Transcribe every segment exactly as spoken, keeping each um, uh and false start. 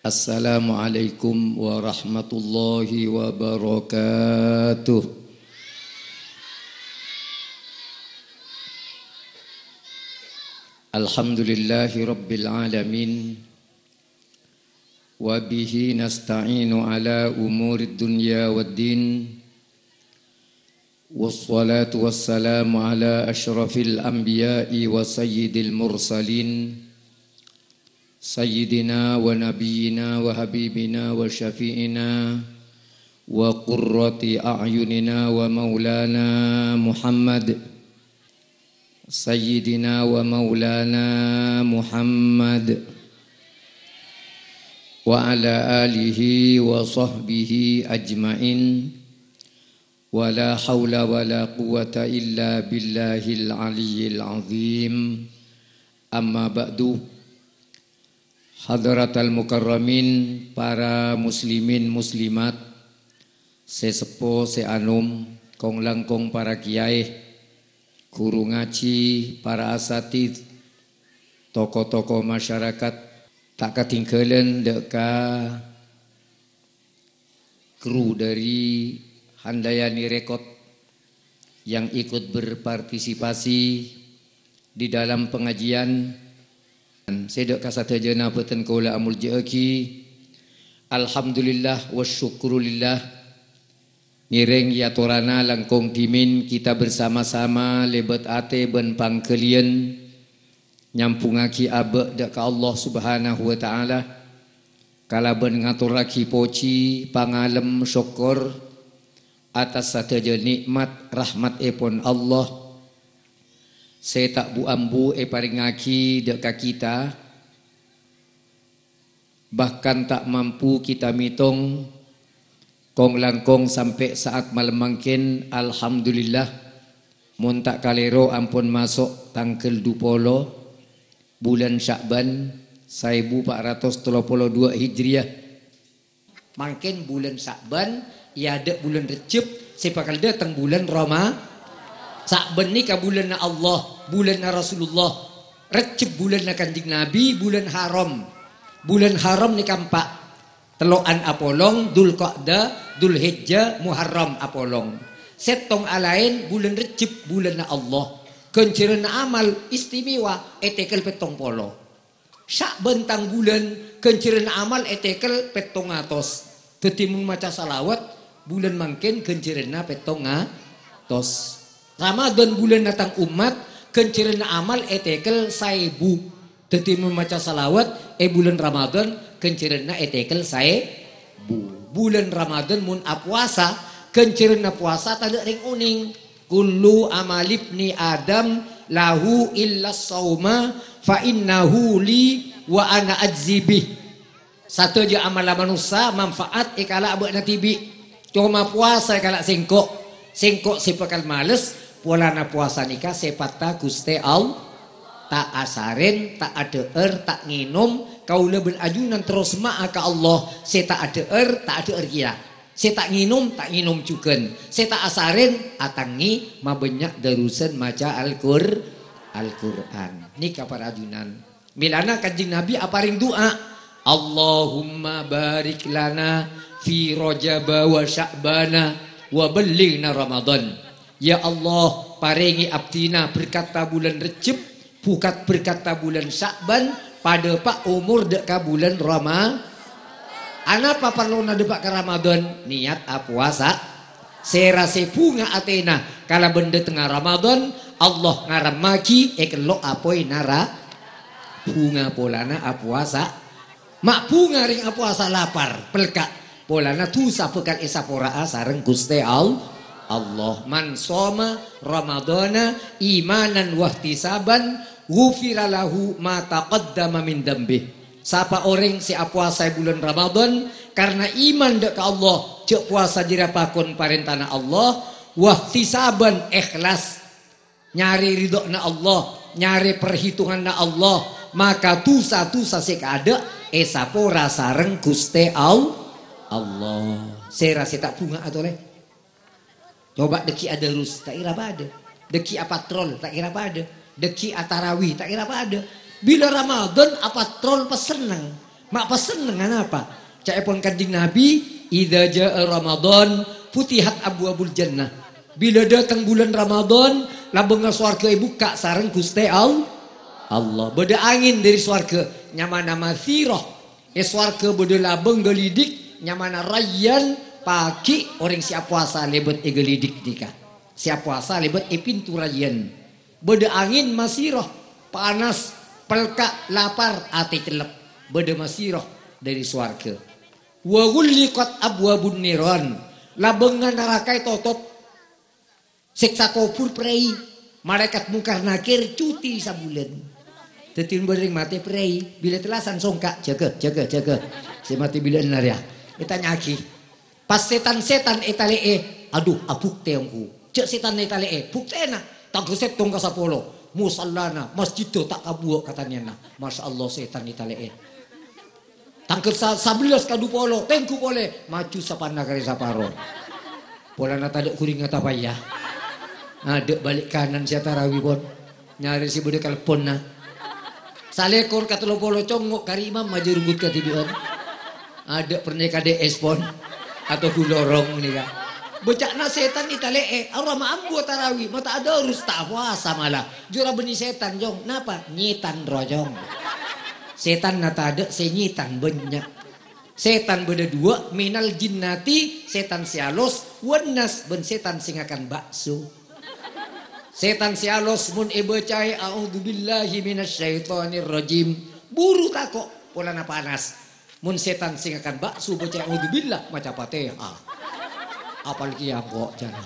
Assalamualaikum warahmatullahi wabarakatuh. Alhamdulillahi rabbil alamin. Wa bihi nasta'inu ala umurid dunya waddin. Wassalatu wassalamu ala asyrafil anbiya'i wa sayyidil mursalin. Sayyidina wa nabiyyina wa habibina wa syafi'ina wa qurrati a'yunina wa maulana Muhammad. Sayyidina wa maulana Muhammad. Wa ala alihi wa sahbihi ajma'in. Wa la haula wa la quwwata illa billahil aliyyil azim. Amma ba'du. Hadratal mukarramin, para muslimin muslimat, sè seppo, sè anom, kong-langkong para kiyaè, ghuru ngajhi, para asatidz, toko-toko masyarakat, ta' katinggalan dâ' ka kru dari Handayani Record yang ikut berpartisipasi di dalam pengajian. Sè dâ' ka sadhâjâna bhâdhân kaulâ amoljâ'aghi. Alhamdulillah wa syukrulillah. Ngèrèng yâ torana langkong dhimèn kita bersama-sama lèbât atè bân pangghâliyân nyambhungngaghi abâ' dâ' ka Allah Subhanahu wa Ta'ala, kalabân ngatorraghi pojhi, pangalem, sokkor atas sadhâjâ nè'mat rahmatèpon Allah sè ta' bu-ambu èparèngngaghi dâ' ka kita. Bahkan ta' mampu kita mètong, kong-langkong sampè' sa'at malem mangkèn, alhamdulillah, mon ta' kalèro ampon maso' tangghâl dupolo bulân Sya'ban, saèbu pa' ratos tello polo duwâ' Hijriyah. Mangkèn bulân Sya'ban, è adâ' bulân Rejjeb, sè bhâkal dâteng bulân Roma-, Sya'ban nèka bulânna Allah, bulânna Rasulullah. Rejjeb bulânna Kanjeng Nabi, bulân haram. Bulân haram nèka empa'. Tello'an apolong, Dzulqa'dah, Dzulhijjah, Muharram apolong. Sèttong alaèn bulân Rejjeb, bulânna Allah. Ghânjhârânna amal istimewa ètèkèl pèttong polo. Sya'ban tang bulân, ghânjhârânna amal ètèkèl pèttong atos. Dhâddhi mon maca salawat, bulân mangkèn ghânjhârânna pèttong atos. Ramadhan bulânna tang ommat, ghânjhârânna amal ètèkèl saèbu. Dhâddhi mon maca salawat è bulân Ramadhan, ghânjhârânna ètèkèl saèbu. Bulân Ramadhan mon apowasa, ghânjhârânna powasa tadâ' rèng onèng. "Kullu amalibni Adam lahu illa shauma fa innahu li wa ana ajzi bih." Sadhâjâ amalla manossa manfaat èkala' bâ'na dhibi'. Coma powasa èkala' sèngko'. Sèngko' sè bhâkal males, polana powasa nèka sèpatta Ghustè Allah. Ta' asarèn, ta' adhâ'âr, ta' ngènom, kaulâ bân ajunan terro semma'a ka Allah, sè ta' adhâ'âr, ta' adhâ'âr kèya. Sè ta' ngènom, ta' ngènom jhughân. Sè ta' asarèn, atangngè mabânnya' darusan maca Al-Qur-, Al-Qur'an. Nèka para ajunan. Mèlana Kanjeng Nabi aparèng du'a, "Allahumma barik lana fi Rajaba wa Sya'bana wa ballighna Ramadan." Ya Allah, parèngè abdhina berkatta bulân Rejjeb, bukat berkatta bulân Sya'ban, padâpa' omor dâ' ka bulân Rama-, Anapa parlona dâpa' ka Ramadan? Niyat apowasa. Sèra sè bhunga atèna kalabân dâtengnga Ramadan, Allah ngaremmaghi èkello' apoy nara-, bhunga polana apowasa. Ma' bhunga rèng apowasa lapar, pelka', polana dhusa bhâkal èsapora'a sareng Ghustè Al-, Allah. "Man shoma Ramadhana imanan wahtisaban, ghufira lahu ma taqaddama min dzambih." Sapa orèng sè apowasa è bulân Ramadhan karna iman dâ' ka Allah, jhâ' powasa jârèya pakon parèntana Allah, wahtisaban, èhlas, nyarè ridhâna Allah, nyarè parhitunganna Allah, maka dhusa-dhusa sè kaadâ' èsapora sareng Ghustè Al-, Allah. Sèra sè ta' bhunga atolè? Coba dhâggi' adarus, ta' kèra padâ. Dhâggi' apatrol, ta' kèra padâ. Dhâggi' atarawih, ta' kèra padâ. Bilâ Ramadhan apatrol pas senneng. Ma' pas sennengnga napa? Ca'èpon Kanjeng Nabi, "Idza jaa Ramadan, futihat abwabul jannah." Bilâ dâteng bulân Ramadan, labângnga sowarghâ èbukka' sareng Ghustè All-, Allah. Bâdâ angèn dâri sowarghâ, nyamana Masirah. È sowarghâ bâdâ labâng ghâlidik, nyamana Rayyan, paghi' orèng sè apowasa lèbât è ghâlidik nèka. Sè apowasa lèbât è pintu Rayyan. Bâdâ angèn Masirah, panas, pèlka', lapar, atè cellep. Bâdâ Masirah dâri sowarghâ. "Wa ghulliqat abwabun niran." Labângnga naraka ètotop. Sèksa kobhur prèi. Malaèkat Mungkar Nakir cuti sabulân. Dhâddhi bâreng matè prèi. Bilâ tellasan songka', "Jâgâ, jâgâ, jâgâ." Sè matè bilâ'ân arèya. Ètanya'aghi. Pas sètan-sètan ètalè'è, "Adhu, abuktè ongghu. Jâ' sètan ètalè'è, buktèna tangghâ sèttong ka sapolo. Musallana, masjiddhâ ta' kabuwâ' katanèyanna." Masya Allah, sètan ètalè'è. Tangghâl sa-, sabellâs ka dupolo, tèngghu polè, maju sapanna karè saparo. Polana tadâ' ghuringnga tapaya. Adâ' bâli' kanan sè atarawi, pon. Nyarè sè bâdâ kalèponna. Salèkor ka tello polo congngo' karè imam ajâ runggut kadhibi'ân. Adâ' pernè ka D S, pon. Atau gulorong nèka. Bâca'na sètan ètalè'è, arowa ma' ambu atarawi, ma' ta' adârus, ta' apowasa mala. Jhurâ bânnè sètan, Jong. Napa? Nyètan, ro, Jong. Sètanna tadâ', sè nyètan bânnya'. Sètan bâdâ duwâ', minal jinnati, sètan sè alos, wannas, bân sètan sè ngakan bakso. Sètan sè alos mon èbâcaè, "A'udzubillahi minasyaitonirrajim," buru tako', polana panas. Mon sètan sè ngakan bakso bâcaè, "A'udzubillah," maca Fatihah. Apal kèya engko', jârèya.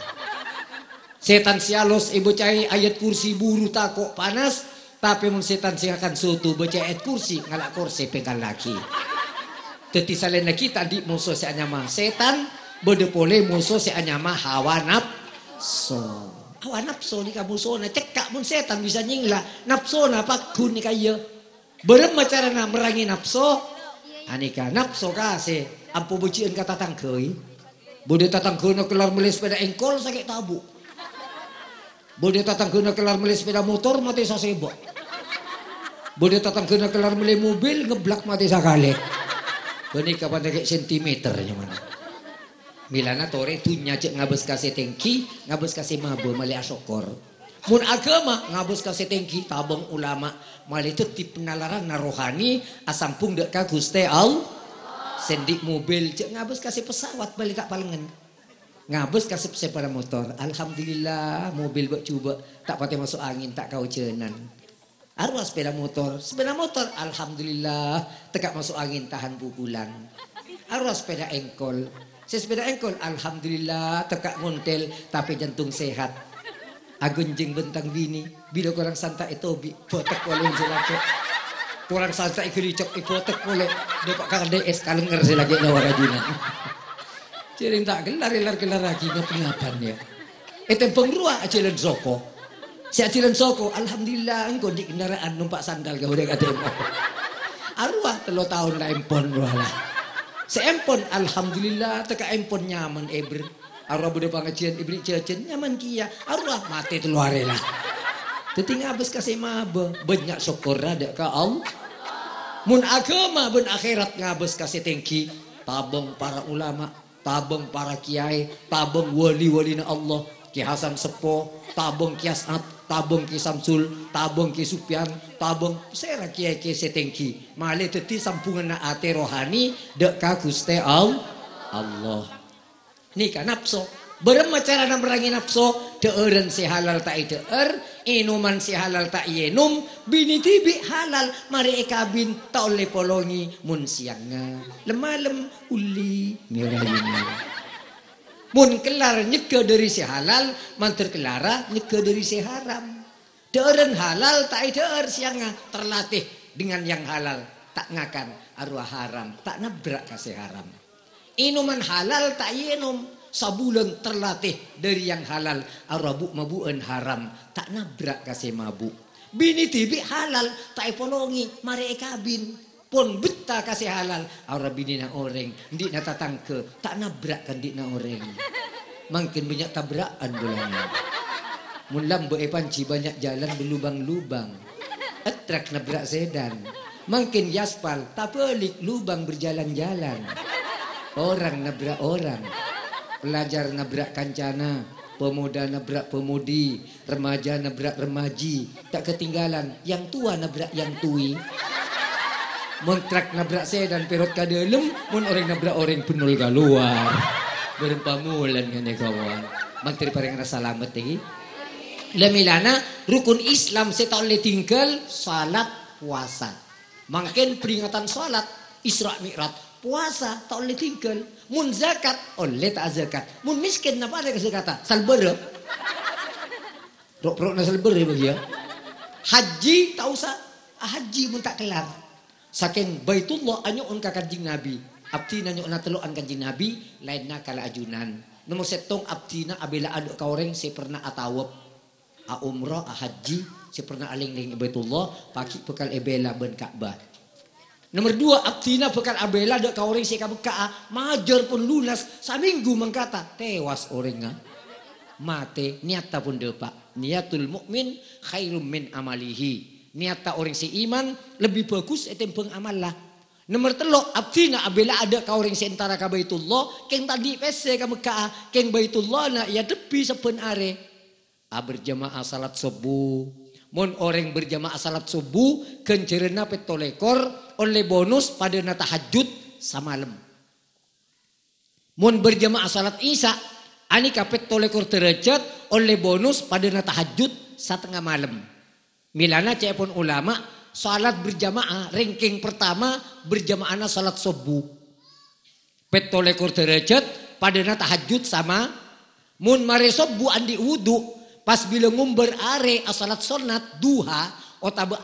Sètan sè alos èbâcaè ayat kursi buru tako' panas, tapè mon sètan sè ngakan soto bâcaè ayat kursi ngala' korsè pèngkallaghi. Dhâddhi salaènna kita andi' moso sè anyama sètan, bâdâ polè moso sè anyama hawa napso. Hawa napso nèka mosona cekka' mon sètan bisa nyèngla napsona pagghun nèka iyâ. Bârâmma carana merrangè napso? Anèka, napso ka sè ampo bâji'ân ka tatangghâ, è. Bâdâ tatangghâna kellar mellè sepèda èngkol sakè' tabu'. Bâdâ tatangghâna kellar mellè sepèda motor matè sasèba'. Bâdâ tatangghâna kellar mellè mobil ngeblak matè sakalè. Ghânèka panèka sentimeter nyamana. Mèlana torè dhunnya jhâ' ngabâs ka sè tèngghi, ngabâs ka sè mabâ malè asokkor. Mon aghâma ngabâs ka sè tèngghi, tabâng ulama, malè dhâddhi panalaranna rohani asambhung dâ' ka Ghustè All-, sè andi' mobil jhâ' ngabâs ka sè pesawat malè ta' palengngen. Ngabâs ka sep-, sepèda motor, alhamdulillah, mobil bâ' jhubâ' ta' patè maso' angèn, ta' kaojhânan. Arowa sepèda motor, sepèda motor, alhamdulillah, tekka' maso' angèn, tahan pukulan. Arowa sepèda èngkol, sè sepèda èngkol, alhamdulillah, tekka' ngontèl, tapè jantung sehat. Aghunjhing bân tang binè, bilâ korang santa' ètobi', bâtek polè sè lakè'. Korang santa' èghâricok, èbâtek polè, dâpa' ka D S kalènger sè lakè' lowar ajunan. Jhârèng ta' kellar, èlar-kellarraghi ngap-ngapan, yâ. Ètèmbhâng rowa ajhâlân soko. Sè ajhâlân soko, alhamdulillah, engko' andi' kendaraan nompa' sandal ka orèng atèmbhâng. Arowa tello taon la empon rowa la. Sè empon, alhamdulillah, tekka' empon nyaman èbher. Arowa bâdâ pangajiân èbherri' jhâjhân, nyaman kèya. Arowa matè tello arè la. Dhâddhi ngabâs ka sè mabâ, bânnya' sokkorra dâ' ka Allah. Mon aghâma bân akhèrat ngabâs ka sè tèngghi, tabâng para ulama, tabâng para kèyaè, tabâng wali-walina Allah, Kè Hasan Seppo, tabâng Kè As'ad, tabâng Kè Samsul, tabâng Kè Sufyan, tabâng sèra kèyaè-kèyaè sè tèngghi. Malè dhâddhi sambhunganna atè rohani dâ' ka Ghustè All-, Allah. Nèka napso. Bârâmma carana merrangè napso? Dhâ'ârân sè halal ta' èdhâ'âr, ènoman sè halal ta' èènom, binè dhibi' halal marè èkabin ta' ollè polongè mon sèyangnga. Lem-malem, Uli, ngèrayèna. Mon kellar nyegghâ dâri sè halal, mandhâr kellara nyegghâ dâri sè haram. Dhâ'ârân halal ta' èdhâ'âr sèyangnga, terlatih dengan yang halal, ta' ngakan, arowa haram, ta' nabrak ka sè haram. Ènoman halal ta' èènom, sabulân terlatih dâri yang halal, arowa bu'-mabu'ân haram, ta' nabrak ka sè mabu'. Binè dhibi' halal ta' èpolongè, marè èkabin. Pon bettâ ka sè halal, arowa binèna orèng, andi'na tatangghâ, ta' nabrak ka andi'na orèng. Mangkèn bânnya' tabra'an bulâna. Mon lambâ' è Panji bânnya' jhâlân berlubang-lubang. Èttrek nabrak sèdan. Mangkèn èaspal, tabâlik lubang berjalan-jalan. Orang nabrak orang. Pelajar nabrak kancana, pemuda nabrak pemudi, remaja nabrak remaji. Ta' ketinggalan, yang tua nabrak yang tui. Mon trak nabrak sedan pèrot ka dâlem, mon orèng nabrak orèng bennol kalowar. Bârâmpa molana ghânèka, kawan. Mangkèn parèngana salamet nèka. La mèlana rukun Islam sè ta' ollè tinggal, salat, puasa. Mangkèn peringatan salat, Isra Mi'raj, puasa ta' ollè tinggal. Mon zakat, ollè ta' zakat. Mon miskin, napa arè ka zakata? Salbârâ. Ro'-pero'na salbârâ bâgiyâ. Haji ta' osa ahajji mon ta' kellar. Sakèng Baitullah anyo'on ka Kanjeng Nabi. Abdhina nyo'ona tello'an Kanjeng Nabi, laènna kala ajunan. Nomor sèttong, abdhina abhilâ'â dâ' ka orèng sè pernah atawaf. Aumrah, ahajji, sè pernah alènglèng è Baitullah, paghi' bhâkal èbhilâ bân Ka'bah. Nomor dua, abdhina bhâkal abhilâ dâ' ka orèng sè ka Mekka'a, majâr pon lunas, samènggu mangkata, tèwas orèngnga. Matè, niyatta pon dâpa'. Niyatul mu'min khairum min amalihi. Niyatta orèng sè iman lebbi bhâghus ètèmbhâng amalla. Nomor tello', abdhina abhilâ'â dâ' ka orèng sè entara ka Baitullah, kèng ta' andi' pèssè ka Mekka'a, kèng Baitullahna èadhebbhi sabbhân arè. Aberjamaah salat sobbhu. Mon orèng berjamaah salat sobbhu, ghânjhârânna pètto lèkor, ollè bonus padâna tahajjud samalem. Mon berjamaah salat Isya, anèka pètto lèkor dârâjhât, ollè bonus padâna tahajjud satengnga malem. Mèlana ca'èpon ulama, salat berjamaah rèngkèng pertama berjamaahna salat sobbhu. Pètto lèkor dârâjhât, padâna tahajjud sama. Mon marè sobbhu andi' wudu, pas bilâ ngombâr arè asalat sonnat duha otabâ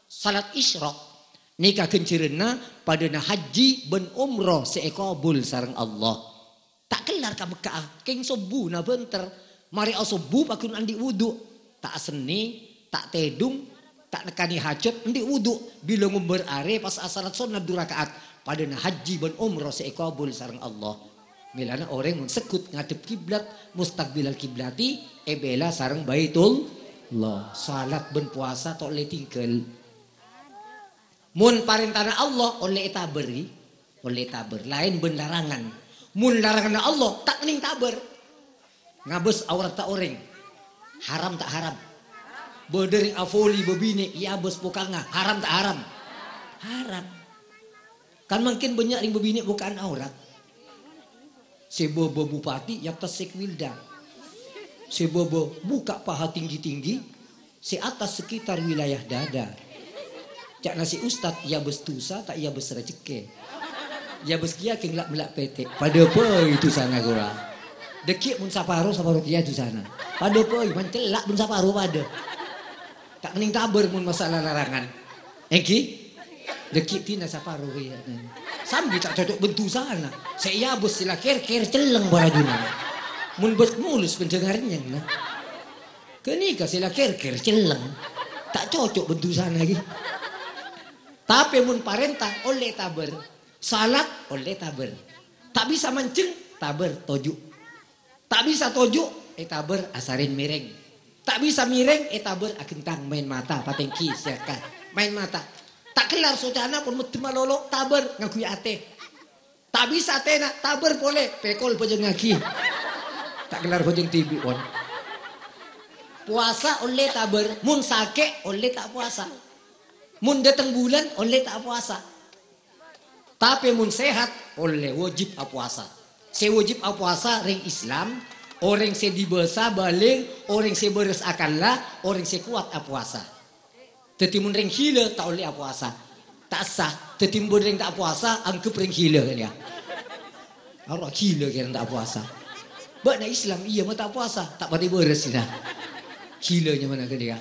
salat isyraq, nèka ghânjhârânna padâna hajji bân umrah sè èkabul sareng Allah. Ta' kellar ka Mekka'a, kèng sobbhuna bhânter. Marè asobbhu pagghun andi' wudu, ta' asennè, ta' tèdung, ta' nekkanè hajhât, andi' wudu. Bilâ ngombâr arè pas asalat sonnat du raka'at, padâna hajji bân umrah sè èkabul sareng Allah. Mèlana orèng mon segghut ngadhep kiblat, mustaqbilal kiblati, èbhilâ sareng Baitullah. Salat bân powasa ta' ollè tinggal. Mon parèntana Allah ollè ètabâr, ghi? Ollè ètabâr. Laèn bân larangan. Mon laranganna Allah, ta' kennèng tabâr. Ngabâs aoratta orèng. Haram ta' haram? Bâdâ rèng afoli bâbinè' èabâs pokangnga. Haram ta' haram? Haram. Kan mangkèn bânnya' rèng bâbinè' buka'an aorat. Sè bâbâ bupati èatas sèk wilda. Sè bâbâ buka' paha tinggi-tinggi, sè attas sekitar wilayah dada. Ca'na sè ustad, èabâs dusa, ta' èabâs rajhekkè. Èabâs kèya kèng la'-mella' pètè'. Padâ bhâi dusana ghâra. Dâgghi' mon saparo, saparo kèya dusana. Padâ bhâi, mancella' bân saparo padâ. Ta' kennèng tabâr mon masalah larangan. Èngghi? Dâgghi' dinah saparo kèya. Sambi ta' cocok bân dusana. Sè èabâs sè la kèr-kèr celleng parajunan. Mon bâs mulus bân dângâr nyèng, nah. Ghânèka sè la kèr-kèr celleng. Ta' cocok bân dusana, ghi. Tapè mon parènta, ollè tabâr. Salat, ollè tabâr. Ta' bisa manjheng, tabâr toju'. Ta' bisa toju', ètabâr asarèn mèrèng. Ta' bisa mèrèng, ètabâr aghentang maèn mata, patèngghi, sèyaka. Maèn mata. Ta' kellar socana pon meddhem malolo, tabâr ngangghuy atè. Ta' bisa atèna, tabâr polè, pèkol bhâjhengngaghi. Ta' kellar bhâjheng dhibi', pon. Powasa ollè tabâr, mon sakè' ollè ta' powasa. Mon dâteng bulân ollè ta' powasa. Tapè mon sehat, ollè wajib apowasa. Sè wajib apowasa rèng Islam, orèng sè dibâsa, balègh, orèng sè bârâs akalla, orèng sè kowat apowasa. Dhâddhi mon rèng ghilâ ta' ollè apowasa. Ta' sah. Dhâddhi mon rèng ta' apowasa, angghep rèng ghilâ kèya. Aro ghilâ kèya ta' apowasa. Bâ'na Islam, iyâ, ma' ta' apowasa, ta' patè bârâs, nah. Ghilâ nyamana kèya.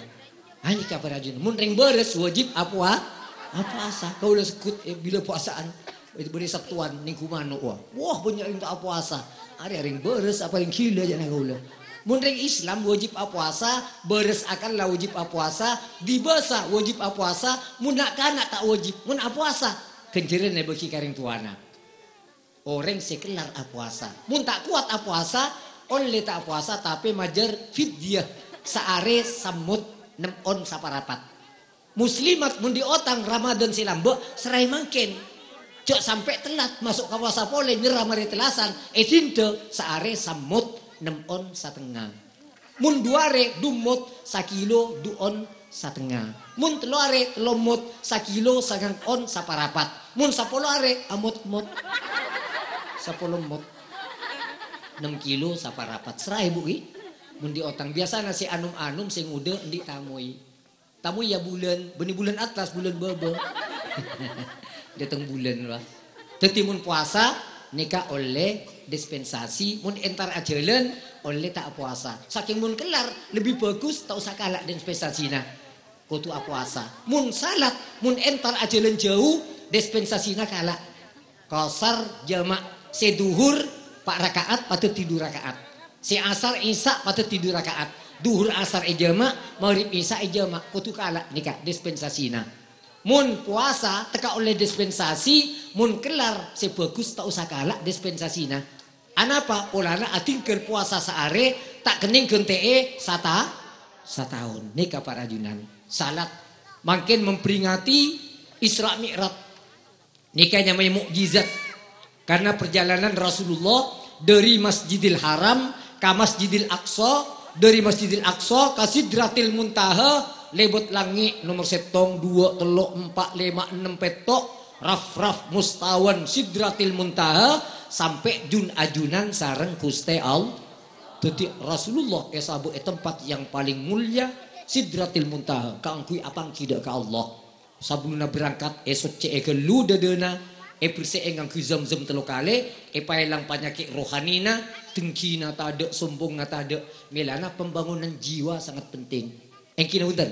Anèka parajunan. Mon rèng bârâs wajib apowa-, apowasa. Kaulâ segghut, eh, bilâ powasaan. Bâdâ Sabtuan nèng Kumano, wah. Wah, bânnya' rèng ta' apowasa. Arè rèng bârâs apa rèng ghilâ jâ'na kaulâ. Mon rèng Islam wajib apowasa, bârâs akalla wajib apowasa, dibâsa wajib apowasa, mon na'-kana' ta' wajib, mon apowasa, ghânjhârânna èbâghi ka rèng towana. Orèng sè kellar apowasa. Mon ta' kowat apowasa, ollè ta' apowasa, tapè majâr fidyah saarè sammot nem-, on saparapat. Muslimat mon dhi' otang Ramadan sè lambâ', seraè mangkèn. Jhâ' sampè' tellat maso' ka pasa polè, nyerra marè tellasan, èdhinḍhâ saarè sammot nem on satengnga. Mon du arè, du mot, sakilo du on satengnga. Mon tello arè, tello mot, sakilo sangang on saparapat. Mon sapolo arè, amot-mot. Sapolo mot. Nem kilo saparapat. Seraè, Bu, ghi. Mon dhi' otang, biasana sè anom-anom, sè ngodâ, anḍi' tamoy. Tamoy ya bulân, bânnè bulân atlas, bulân bâbâ. Dâteng bulân, wah. Dhâddhi, mon powasa, nèka ollè dispensasi, mon entar ajhâlân, ollè ta' apowasa. Sakèng mon kellar, lebbi bhâghus ta' osa kala' dispensasina. Kodhu apowasa. Mon salat, mon entar ajhâlân jhâu, dispensasina kala'. Qasar jama'. Sè dhuhur pa' raka'at padâddhi du raka'at. Sè asar isya padâddhi du raka'at. Dhuhur asar èjama', maghrib isya èjama'. Kodhu kala' nèka dispensasina. Mon powasa tekka ollè dispensasi, mon kellar sè bhâghus ta' osa kala' dispensasina. Anapa? Polana adhinggâl powasa saarè ta' kennèng ghântè'è sata-, sataon. Nèka para ajunan. Salat mangkèn memperingati Isra Mi'raj. Nèka nyamaè mukjizat. Karena perjalanan Rasulullah dari Masjidil Haram ka Masjidil Aqsa, dari Masjidil Aqsa ka Sidratil Muntaha, lèbât langngè' nomor sèttong, duwâ', tello', empa', lèma', ennem, pètto', raf-raf mustawan Sidratil Muntaha, sampè' jun-ajunan sareng Ghustè Allah. Dhâddhi, Rasulullah èsabâ' è tempat yang paling mulia, Sidratil Muntaha, kaangghuy apangghi dâ' ka Allah. Sabellunna berangkat, èsoccè'è ghâllu dâdâna, èbersè'è ngangghuy Zamzam tello kalè, èpaèlang panyakè' rohanina, dengghina tadâ', sombongnga tadâ', mèlana pembangunan jiwa sangat penting. Èngghi napa bhunten?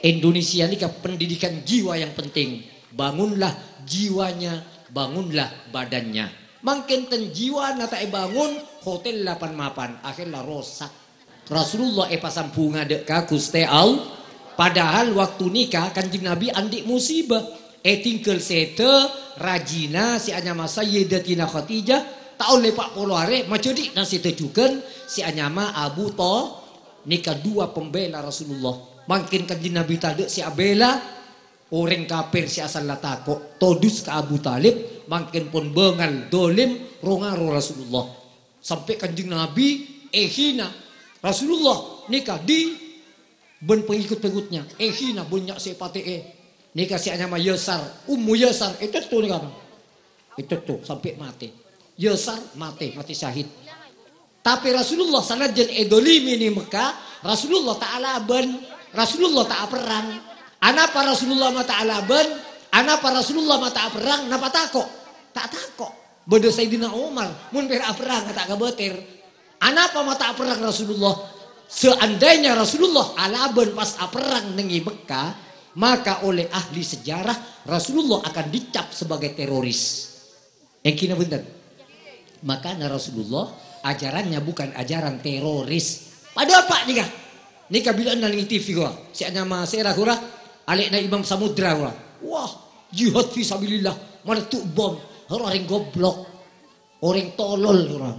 Indonesia nèka pendidikan jiwa yang penting. Bangunlah jiwanya, bangunlah badannya. Mangkèn ten jiwana ta' èbangun, hotella pan-mapan, akhèrra rosak. Rasulullah èpasambhunga dâ' ka Ghustè Allah. Padahal waktu nèka Kanjeng Nabi anḍi' musibah. Ètinggal sèdhâ rajina sè anyama Sayyidatina Khadijah, ta' ollè pa' polo arè, majhâdhi'na sèdhâ jhughân sè anyama Abu Tha-, nèka dua pembela Rasulullah. Mangkèn Kanjeng Nabi tadâ' sè abhilâ, orèng kafir sè asalla tako', todus ka Abu Thalib, mangkèn pon bângal, dholim, ro-ngaro Rasulullah. Sampè' Kanjeng Nabi èhina. Rasulullah nèka di bân pengikut-pengikutnya èhina, bânnya' sè èpatè'è. Nèka sè anyama Yasar, Ummu Yasar, ètotto nèka. Ètotto sampè' matè. Yasar matè, matè syahid. Tapè Rasulullah sanajjân èdolimi neng Mekkah, Rasulullah ta' alabân, Rasulullah ta' aperrang. Anapa Rasulullah ma' ta' alabân? Anapa Rasulullah ma' ta' aperrang? Napa tako'? Ta' tako'. Bâdâ Sayyidina Umar, mon pèra' aperrang ta' kabâtèr. Anapa ma' ta' aperrang Rasulullah? Seandainya Rasulullah alabân pas aperrang neng è Mekkah, maka oleh ahli sejarah Rasulullah akan dicap sebagai teroris. Èngghi napa bhunten? Makana Rasulullah ajarannya bukan ajaran teroris. Padâ apa nèka? Nèka bilâ enna' neng T V ghâ, sè anyama sèra ghâ, alè'na Imam Samudra ghâ. Wah, jihad fi sabilillah, maleddhu' bom, orèng goblok, orèng tolol ghâ.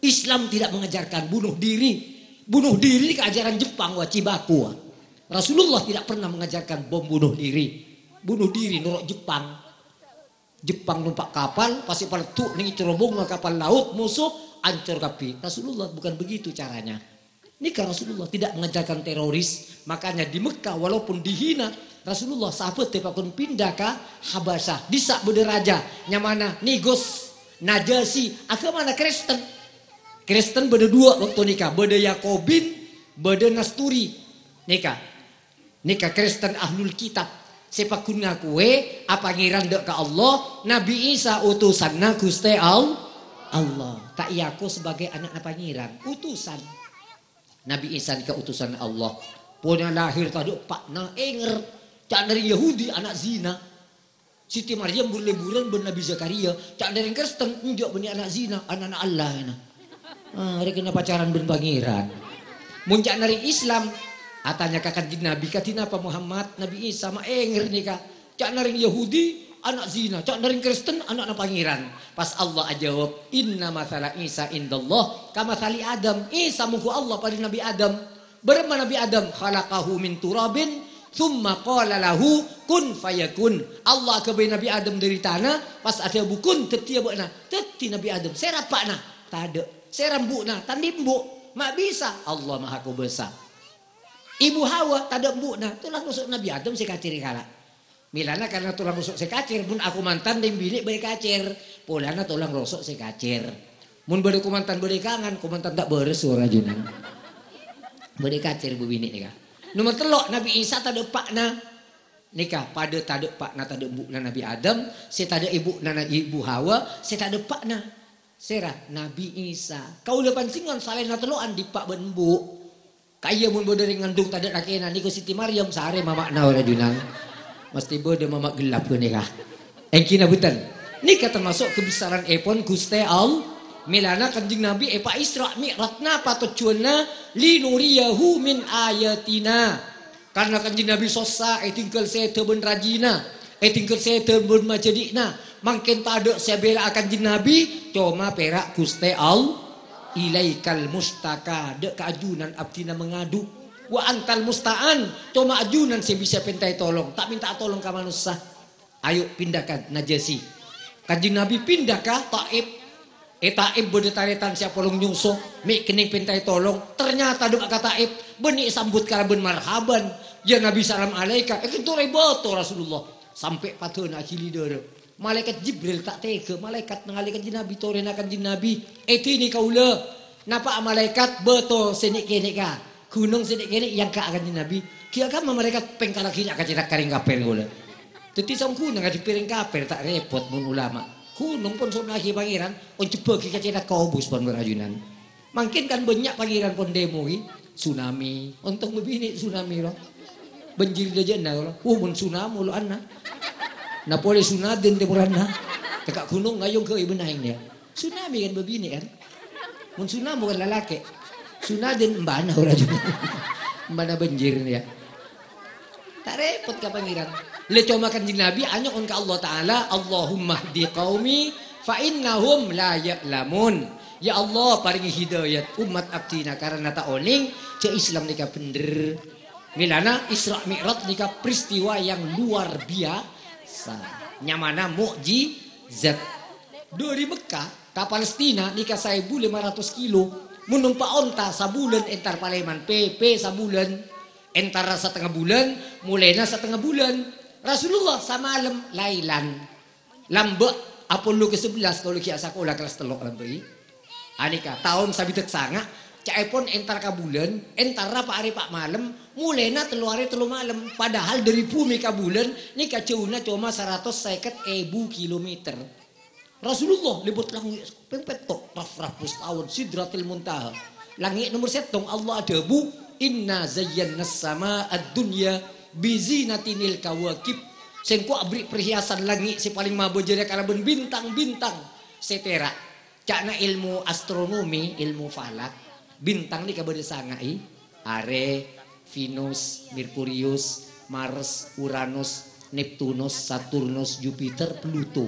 Islam tidak mengajarkan bunuh diri. Bunuh diri nèka ajaran Jepang ghâ, Cibaku ghâ. Rasulullah tidak pernah mengajarkan bom bunuh diri. Bunuh diri noro' Jepang. Jepang nompa' kapal, pas èpaleddhu' neng è cerobongnga kapal laut musuh, ancor kabbhi. Rasulullah bukan begitu caranya. Nèka Rasulullah tidak mengajarkan teroris. Makanya di Mekkah walaupun dihina, Rasulullah sahabat èpakon pindah ka Habasyah. Dissa' bâdâ raja, nyamana Nigos Najasyi, aghâmana Kristen. Kristen bâdâ dua waktu nèka, bâdâ Yakobin, bâdâ Nasturi. Nèka. Nèka Kristen Ahlul Kitab sè pagghun ngakowè apangèran dâ' ka Allah, Nabi Isa utusanna Ghustè Al-, Allah. Ta' èako sebagai ana'na Pangèran, utusan. Nabi Isa nèka utusanna Allah. Pona lahèr tadâ' eppa'na, ènger. Ca'na rèng Yahudi ana' zina. Siti Maryam bur-lèburân bân Nabi Zakaria, ca'na rèng Kristen, enjâ' bânnè ana' zina, ana'na Allah, èna. Ah, rèkèna pacaran bân Pangèran. Mon ca'na rèng Islam, atanya ka Kanjeng Nabi, "Kadhi napa Muhammad?" Nabi Isa, ma' ènger nèka. Ca'na rèng Yahudi, ana' zina. Ca'na rèng Kristen, ana'na Pangèran. Pas Allah ajâwâb, "Inna matsala Isa indallah kamatsali Adam." Isa mongghu Allah padâ Nabi Adam. Bârâmma Nabi Adam? "Khalaqahu min turabin, Tsumma qala lahu kun fayakun. Allah aghâbây Nabbhi Adam dhâri tana, pas adhâbu, "Kun, dhâddhiyâ bâ'na." Dhâddhi Nabbhi Adam. Sèra eppa'na? Tadâ'. Sèra embu'na? Tadâ' embu'. Ma' bisa. Allah Maha Kobâsa. Ibu Hawa tadâ' embu'na, tola ngoso' Nabbhi Adam sè kacèr è kala'. Mèlana karna tola ngoso' sè kacèr, mon akomantan rèng binè' bâdâ kacèr, polana tola ngoso' sè kacèr. Mon bâdâ komantan bâdâ kangan, komantan ta' bârâs ora ajunan. Bâdâ kacèr bâbinè' nèka. Nomer tello', Nabbhi Isa tadâ' eppa'na. Nèka padâ tadâ' eppa'na, tadâ' embu'na Nabbhi Adam, sè tadâ' ibu'na na-, Ibu Hawa, sè tadâ' eppa'na. Sèra Nabbhi Isa. Kaulâ panjhennengan salaènna tello'an dâpa' bân embu'. Ka'iyâ mon bâdâ rèng ngandung tadâ' lakèna, nèko Siti Maryam sarè mama'na ora ajunan. Mesthè bâdâ mama' ghellâp ghânèka. Ènggi napa bhunten? Nèka tamaso' kabhessaranèpon Ghustè All-, mèlana Kanjeng Nabbhi èpa-Isra' Mi'raj napa tojjhuwânna? "Linuriyahu min ayatina." Karna Kanjeng Nabbhi sossa èdinggal sèdhâ bân rajina, èdinggal sèdhâ bân majhâdi'na. Mangkèn tadâ' sè abhilâ'â Kanjeng Nabbhi, coma pèra' Ghustè All-, "Ilaikal mustaka," dâ' ka ajunan abdhina mangadu. "Wa antal musta'an," coma ajunan sè bisa pèntaè tolong, ta' mènta'a tolong ka manossa. Ayo pinda ka Najasyi. Kanjeng Nabbhi pinda ka Taif. È Taif bâdâ tarètan sè apolong nyoso, mè' kennèng pèntaè tolong. Ternyata dâpa' ka Taif, bânnè èsambut kalabân marhaban. "Ya Nabi, salam alaika." Èkèntorè bâto Rasulullah. Sampè' padâna aghili dârâ. Malaèkat Jibril ta' tèghâ, malaèkat nangalè Kanjeng Nabbhi, torèna Kanjeng Nabbhi. "Èdini kaulâ." Napa'a malaèkat? "Bâto sè nè'-kènè' ka. Ghunong sè nè'-kènè' èyangka'a Kanjeng Nabbhi." Ghi' akamma malaèkat pèng kala ghina kacèra ka rèng kapèr kaulâ. Dâddhi songghuna ngadhebbhi rèng kapèr ta' rèpot mon ulama. Ghunong pon sonna'aghi Pangèran, on jhebbhâghi kacèra ka obus pon bârâjunan. Mangkèn kan bânnya' Pangèran pon demo ghi. Tsunami. Ontong bâbinè' tsunami ro. Banjir dâjâna ro. Uh, mon tsunami lo anna. Na polè sunaden demo ranna. Teka' ghunong ngayong ghâi bânnè aèng nèya. Tsunami kan bâbinè' kan? Mon tsunami kan lalakè'. Tsunami embana ora jhughân. Embana banjir ya. Ta' rèpot ka Pangèran. Lè coma Kanjeng Nabbhi anyo'on ka Allah Ta'ala, "Allahumma hdi qaumi fa innahum la ya'lamun." Ya Allah, parèngè hidayat ommat abdhina karana ta' onèng jhâ' Islam nèka bhendher. Mèlana Isra' Mi'raj nèka peristiwa yang luar biasa. Nyamana mukjizat. Dâri Mekkah ka Palestina nèka saèbu lèma ratos kilo. Mon nompa' onta sabulân entar Palèman, P P sabulân, entara satengnga bulân, molèna satengnga bulân. Rasulullah samalem lailan. Lambâ' apollo ka sebelas, kaulâ ghi' asakola kellas tello' lambâ'i. Anèka, taon sabidhâk sanga', ca'èpon entar ka bulân, entara pa' arè pa' malem, molèna tello arè tello malem. Padahal dâri bhumè ka bulân nèka jhâuna coma saratos sèket èbu kilometer. Rasulullah lèbât langngè' pèng pètto', raf-raf bustaon, Sidratil Muntaha. Langngè' nomer sèttong, Allah adhâbu, "Inna zayyannas sama'ad dunya bizinatinil kawakib." Sèngko' aberri' perhiasan langngè' sè palèng mabâ jârèya kalabân bintang-bintang sè tèra'. Ca'na èlmo astronomi, èlmo falak, bintang nèka bâdâ sanga'i, arè, Venus, Merkurius, Mars, Uranus, Neptunus, Saturnus, Jupiter, Pluto.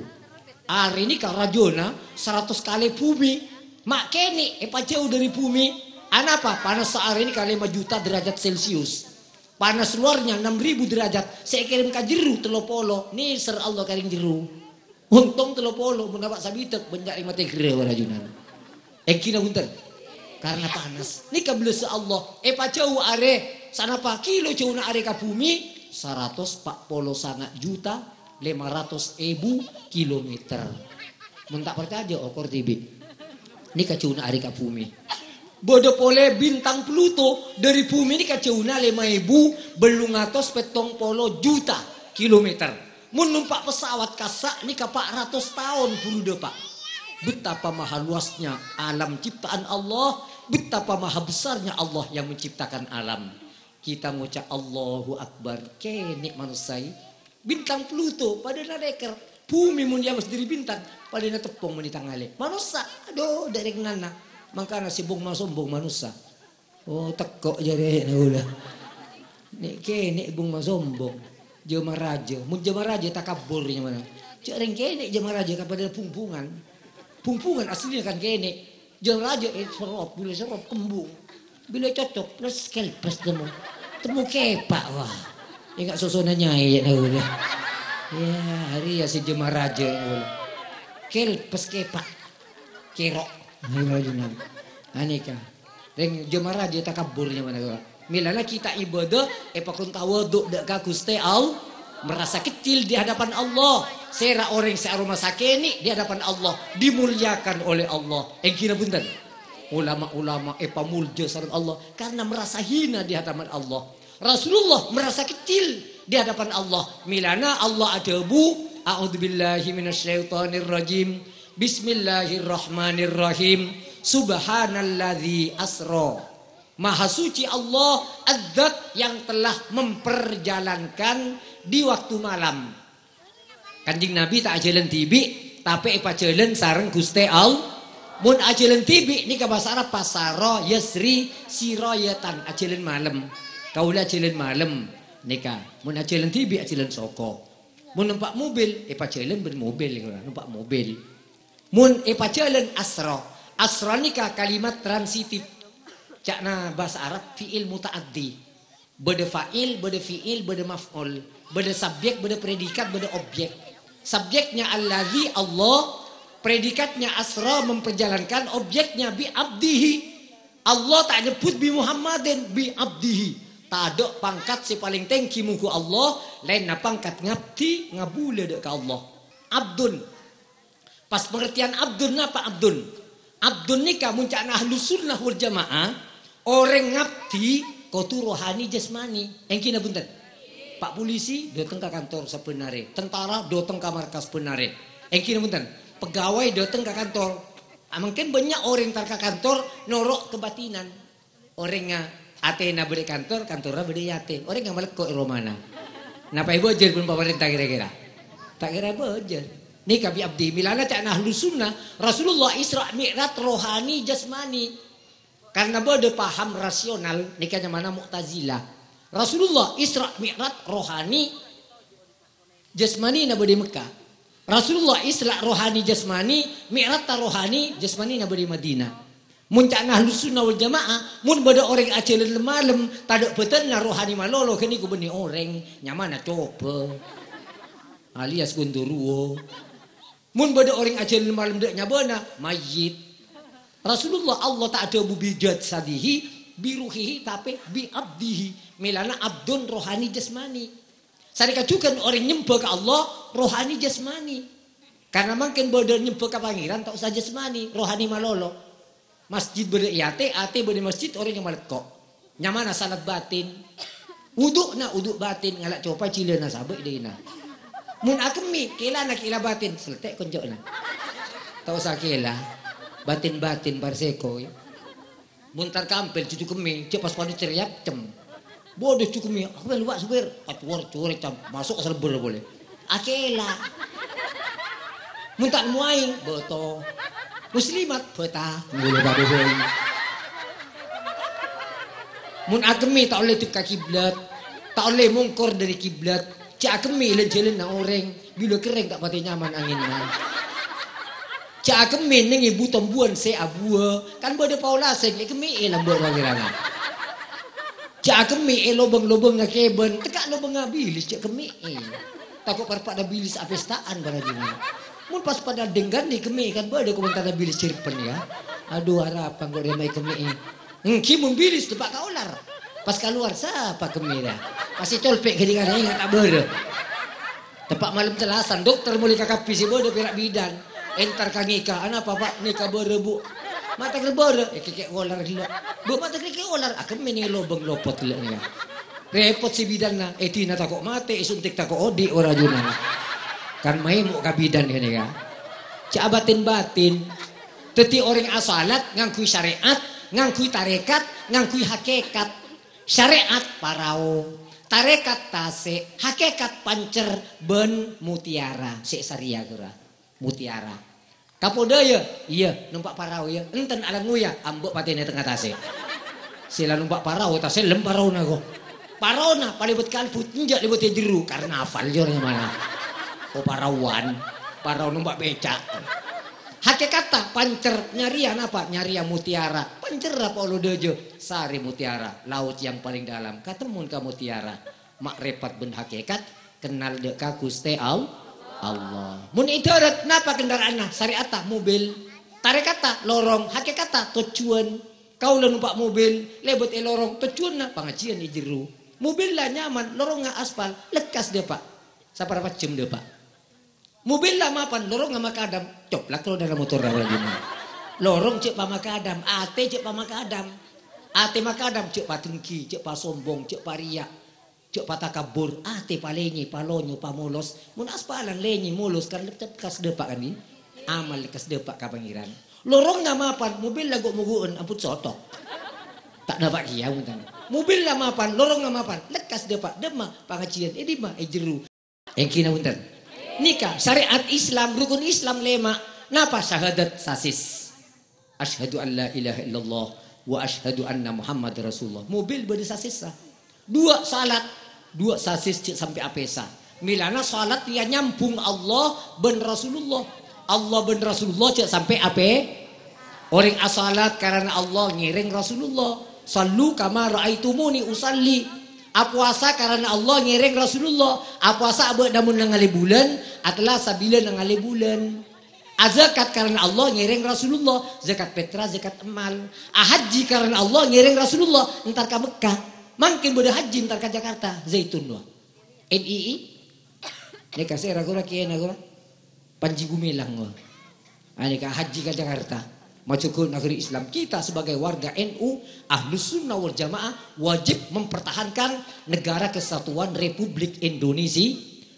Arè nèka rajâna saratos kalè bhumè. Ma' kènè' èpajhâu dâri bhumè. Anapa? Panassa arè nèka lèma juta derajat Celcius. Panas luarnya enam ribu derajat. Sè èkèrèm ka jerro tello polo. Nèser Allah ka rèng jerro. Ontong tello polo, mon apa' sabidhâk, bânnya' rèng matè ghârâ, para ajunan. Ènggi napa bhunten? Karena panas. Nèka bellâssa Allah. Èpajhâu arè, sanapa kilo jhâuna arè ka bhumè? Saratos pa' polo sanga' juta lèma ratos èbu kilometer. Mon ta' parcajâ, okor dhibi'. Nèka jhâuna arè ka bhumè. Bâdâ polè bintang Pluto, dâri bhumè nèka jhâuna lèma èbu bellung atos pèttong polo juta kilometer. Mon nompa' pesawat kassa' nèka pa' ratos taon buru dâpa'. Betapa maha luasnya alam ciptaan Allah, betapa maha besarnya Allah yang menciptakan alam. Kita ngoca' Allahu Akbar, kènè' manossa, è. Bintang Pluto, padâna lèkèr. Bhumè mon èabâs dâri bintang, padâna teppong mon ètangalè. Manossa, adhu, dâ' rèng nana. Mangkana sè bhung-masombhung manossa. Oh, tekko' jârèya kaulâ. Nè'-kènè' bhung-masombhung. Jâmah rajâ. Mon jâmah rajâ takabbur nyamana. Jâ' rèng kènè' jâmah rajâ kan padâna bhung-bhungan. Bhung-bhungan asllina kan kènè'. Jâmah rajâ, eh, serrop, bilâ serrop kembung. Bilâ cocok, plus kelpes temmo. Temmo kèpa', wah. Enggak sosona nyai, ya, nah, udah. Ya, hari ya si jemaraja, ya, udah. Kel, pes kepak. Kerok. Ayo, ayo, nah. Aneka. Reng jemaraja takabur nyamana, kok. Milana kita ibadah, epakon tawadhu dha' ka Guste Allah. Merasa kecil di hadapan Allah. Sera oreng se aroma sakeni di hadapan Allah. Dimuliakan oleh Allah. Engkina punten. Ulama-ulama epamulja sareng Allah karena merasa hina di hadapan Allah. Rasulullah merasa kecil di hadapan Allah. Milana Allah adhabu, "A'udzubillahi minasyaitonirrajim. Bismillahirrahmanirrahim. Subhanalladzi asra." Maha suci Allah, Adzat yang telah memperjalankan di waktu malam. Kanjeng Nabi ta' ajhâlân dhibi', tapè èpajhâlân sareng Ghustè All-, mon ajhâlân dhibi' nèka bhâsa Arab pasara yasri sirayatan, ajhâlân malem. Kaulâ ajhâlân malem nèka. Mon ajhâlân dhibi', ajhâlân soko. Mon nompa' mobil, èpajhâlân bân mobil, nompa' mobil. Mon èpajhâlân asra. Asra nèka kalimat transitif. Ca'na bhâsa Arab fi'il muta'addi. Bâdâ fa'il, bâdâ fi'il, bâdâ maf'ul. Bâdâ subjek, bâdâ predikat, bâdâ objek. Subjeknya alladzi, Allah, predikatnya asra, memperjalankan, objeknya bi abdihi. Allah ta' nyebbhut bi Muhammadin, bi abdihi. Tadâ' pangkat sè palèng tèngghi mongghu Allah, laènna pangkat ngabdi, ngabulâ dâ' ka Allah. Abdun. Pas pengertian abdun, napa abdun? Abdun nèka mon ca'na Ahlus Sunnah wal Jamaah, orèng ngabdi kodhu rohani jasmani. Èngghi napa bhunten? Pak polisi dâteng ka kantor sabbhân arè, tentara dâteng ka markas sabbhân arè. Èngghi napa bhunten? Pegawai dâteng ka kantor. Ah, mungkin bânnya' orèng entar ka kantor noro' kebatinan. Orèngnga atèna bâdâ è kantor, kantorra bâdâ è atè. Orèngnga malèkko' è romana. Napa èbâjâr bân pamarènta kèra-kèra? Ta' kèra èbâjâr. Nèka bi abdi, milana ca'na Ahlus Sunnah, Rasulullah Isra Mi'raj rohani jasmani. Karena bâdâ paham rasional, nèka nyamana Mu'tazilah. Rasulullah Isra Mi'raj rohani jasmanina bâdâ è Mekkah. Rasulullah Isra rohani jasmani, Mi'rajta rohani jasmanina bâdâ è Madinah. Mon ca'na Ahlus Sunnah wal Jamaah, mon bâdâ orèng ajhâlân lem-malem, tadâ' bâdânna rohani malolo, ghâniko bânnè orèng, nyamana coba. Alias Gondoruo. Mon bâdâ orèng ajhâlân lem-malem dâ' nyabâna, mayyit. Rasulullah Allah ta' adhâbu bi jasadihi, bi ruhihi, tapè bi abdihi. Milana abdun rohani jasmani. Sanèka jhughân orèng nyembhâ ka Allah rohani jasmani. Karena mangkèn bâdâ nyembhâ ka Pangèran ta' osa jasmani, rohani malolo. Masjid bâdâ è atè, atè bâdâ è masjid, orèng malèkko'. Nyamana salat batin. Wudu'na wudu' batin, ngala' copa jilâna sabâ' è dâina. Mon akemmè, kèlana kèla batin, seltè' konco'na. Ta' osa kèla. Batin-batin parsèko. Mon entar kampèl, jhujhu kemmè, jhâ' pas padâ cerrèyap, cem. Bâdâ jhujhu kemmè, "Apa lu, Pak Supir?" Acuwâr-cuwâr, cem. Maso' ka salèbbhâr polè. Akèla. Mon ta' nemmo aèng, bâto. Muslimat, bâta. Ngolè padâ bhâi. Mon akemmè ta' ollè dhip ka kiblat, ta' ollè mongkor dâri kiblat, jhâ' akemmè lân-jhâlânna orèng, bilâ kerrèng ta' patè nyaman angènna. Jhâ' akemmè nèngè bu-tombuwân sè abuwâ, kan bâdâ paolasèn, èkemmè'è lambâ' pangèranna. Jhâ' akemmè'è lobâng-lobângnga kèbân, tekka' lobângnga bilis, jhâ' kemmè'è. Tako' parpa'na bilis apèsta'an parajunan. Mon pas padâ denggan èkemmè'è kan bâdâ komentarra bilis cerpen, ya. Adu, arapa engko' rèya ma' èkemmè'è. Èngghi mon bilis teppa' ka olar. Pas kalowar, sapa kemmè'è, ya? Pas ècolpè' ghâdhing-ghâdhing ta' bârâ. Teppa' malem tellasan, dokter molè ka kabbhi sè bâdâ pèra' bidan. Entar ka ngèka, "Anapa, Pak?" "Nèka bârâ, Bu." "Ma' ta' kèra bârâ?" "Eh, kèkè olar ghellâ'." "Bu, ma' ta' kèra olar?" "Akemmè nèng lobâng lopot ghellâ' nèka." Rèpot sè bidanna, èdina tako' matè, èsuntik tako' odi' ora ajunan. Kan maèmo' ka bidan kènè, ya. Jhâ' batin-batin. Dhâddhi orèng asalat ngangghuy syarè'at, ngangghuy tarèkat, ngangghuy hakèkat. Syarè'at parao, tarèkat tasè', hakèkat pancèr bân mutiara. Sè' sarèya ghârâ, mutiara. Kapodhâ, ya? Iyâ, nompa' parao, ya. Enten alangngoya, ambâ' patèna è tengnga tasè'. Sè la nompa' parao, tasellem paraona, ko. Paraona palèbât kalbu, enjâ' lèbât è jârru, karnaval, jâ' orèng mana. Oh, paraoan. Parao nompa' bèca'. Hakèkatta, pancèr, nyarèya napa? Nyarèya mutiara. Pancèrra polo dâjâ, sarè mutiara, laut yang paling dalam, katemmon ka mutiara. Ma'rifat bân hakikat, kennal dâ' ka Ghustè Al-, Allah. Mon è dhârât, napa kendaraanna? Syariatta mobil, tarèkatta lorong, hakikatta tojjhuwân. Kaulâ nompa' mobil, lèbât è lorong, tojjhuwânna pangajiyân è jero. Mobilla nyaman, lorongnga aspal, lekkas dâpa'. Saparapat jhâm dâpa'. Mobilla mapan, lorongnga makadam, coplak roddhâna motorra, wala gimana. Lorong jhâ' pamakadam, atè jhâ' pamakadam. Atè makadam jhâ' padengghi, jhâ' pasombong, jhâ' pariya', jhâ' patakabbur, atè palènyè, palonyo, pamolos. Mon aspalan lènyè, molos, kan lekkas dâpa' kan, ghi? Amal lekkas dâpa' ka Pangèran. Lorongnga mapan, mobilla ghu'-moghu'ân, ampon sotok. Ta' napa' kèya, bhunten. Mobilla mapan, lorongnga mapan, lekkas dâpa', dâmma pangajiyân, è dimma? È jero. Èngghi napa bhunten? Nèka syariat Islam, rukun Islam lèma'. Napa? Syahadat sasis. Asyhadu an la ilaha illallah wa asyhadu anna Muhammadar Rasulullah. Mobil bâdâ sasissa. Duwâ' salat, duwâ' sasis jhâ' sampè' apèsa. Mèlana salat rèya nyambung Allah bân Rasulullah. Allah bân Rasulullah jhâ' sampè' apè-, Orèng asalat karana Allah ngèrèng Rasulullah. "Shallu kama ra'aitumuni usalli." Apowasa karana Allah ngèrèng Rasulullah. Apowasa abâ' namon nangalè bulân, atella sabila nangalè bulân. Azakat karana Allah ngèrèng Rasulullah. Zakat petra, zakat emmal. Ahajji karana Allah ngèrèng Rasulullah. Entar ka Mekkah. Mangkèn bâdâ hajji entar ka Jakarta. Zaitun, wa. N I I. Nèka sèra ghuru kèyaèna ghuru. Panji Gumilang, wa. Anèka hajji ka Jakarta. Majhughun negeri Islam. Kita sebagai warga N U, Ahlus Sunnah wal Jamaah, wajib mempertahankan Negara Kesatuan Republik Indonesia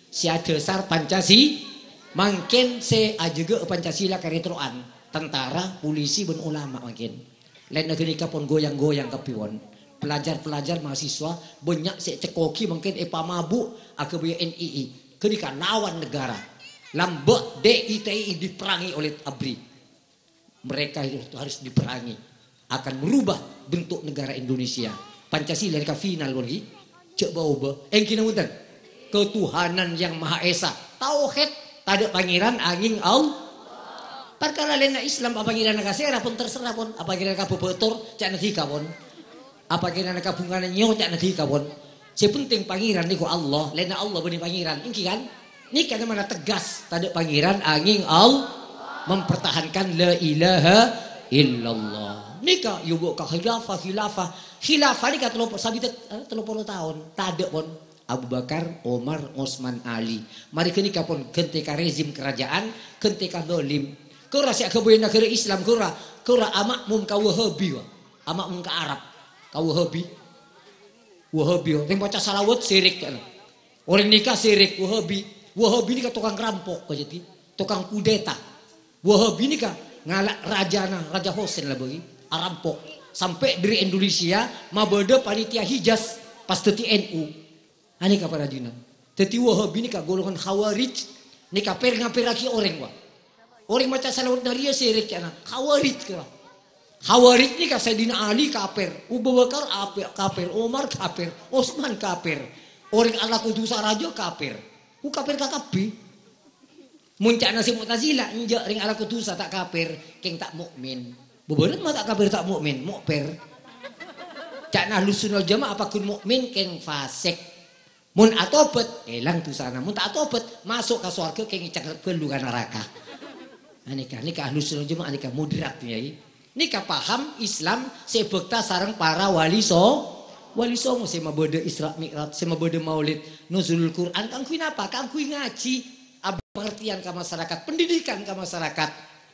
sè adhâsar Pancasi-, mangkèn sè ajâgâ Pancasila karè terro'an, tentara, polisi, bân ulama mangkèn. Laènna ghânèka pon goyang-goyang kabbhi, pon. Pelajar-pelajar mahasiswa bânnya' sè ècèkko'aghi mangkèn èpamabu' aghâbây N I I. Ghânèka lawan negara. Lambâ' D I T I diperangi oleh ABRI. Mereka itu harus diperangi. Akan merubah bentuk negara Indonesia. Pancasila ghânèka final, pon, ghi. Jhâ' bâ-obâ. Èngghi napa bhunten? Ketuhanan Yang Maha Esa. Tauhid. Tadâ' Pangèran angèng Al-, parkara laènna Islam, apa Pangèranna ka sèra pon terserah, pon. Apa Pangèranna ka bhâbhâtor, ca'na dhika, pon. Apa Pangèranna ka bhungana nyèyor, ca'na dhika, pon. Sè penting Pangèran nèko Allah, laènna Allah bânnè Pangèran. Èngghi kan? Nèka namana tegas, tadâ' Pangèran angèng Al-, mempertahankan la ilaha illallah. Nèka yobâ' ka khilafah, khilafah. Khilafah nèka tello po-, sabidhâk, eh, tello polo taon. Tadâ', pon. Abu Bakar, Omar, Osman, Ali. Marè ghânèka pon ghântè ka rezim kerajaan, ghântè ka zalim. Ghârâ sè aghâbây naghârâ Islam, ghârâ, ghârâ amakmum ka Wahabi, wa. Amakmum ka Arab. Ka Wahabi. Wahabi, wa. Rèng maca salawat syirik, kan. Orèng nèka syirik, Wahabi. Wahabi nèka tokang rampok, kajhâdhi. Tokang kudeta. Wahabi nèka ngala' rajana, Raja Hosen la bâghi, arampok. Sampè' dâri Indonesia mabâdâ panitia Hijaz pas dhâddhi N U. Anèka para ajunan. Dhâddhi Wahabi nèka golongan Khawarij, nèka per-ngapèrraghi orèng, wa. Orèng maca salawat nariyah syirik, ca'na. Khawarij, kèra. Khawarij nèka Sayyidina Ali kafir, Abu Bakar ape-, kafir, Umar kafir, Utsman kafir. Orèng alako dhusa rajâ kafir. Ku kafir kakabbhi. Mon ca'na sè Mu'tazilah, enjâ', rèng alako dhusa ta' kafir, kèng ta' mukmin. Bhâbhârât ma' ta' kafir, ta' mukmin, mukfir. Ca'na Ahlus Sunnah wal Jamaah paggun mukmin, kèng fasik. Mon atobât, èlang dhusana. Mon ta' atobât, maso' ka sowarghâ, kèng ècèngkèr bhâlu ka naraka. Anèka, nèka Ahlus Sunnah wal Jamaah, nèka moderat, yâ. Nèka paham Islam sè bhâkta sareng para wali so-, wali songo sè mabâdâ Isra Mi'raj, sè mabâdâ Maulid, Nuzulul Quran. Kaangghuy napa? Kaangghuy ngajhi, ab-, pengertian ka masyarakat, pendidikan ka masyarakat.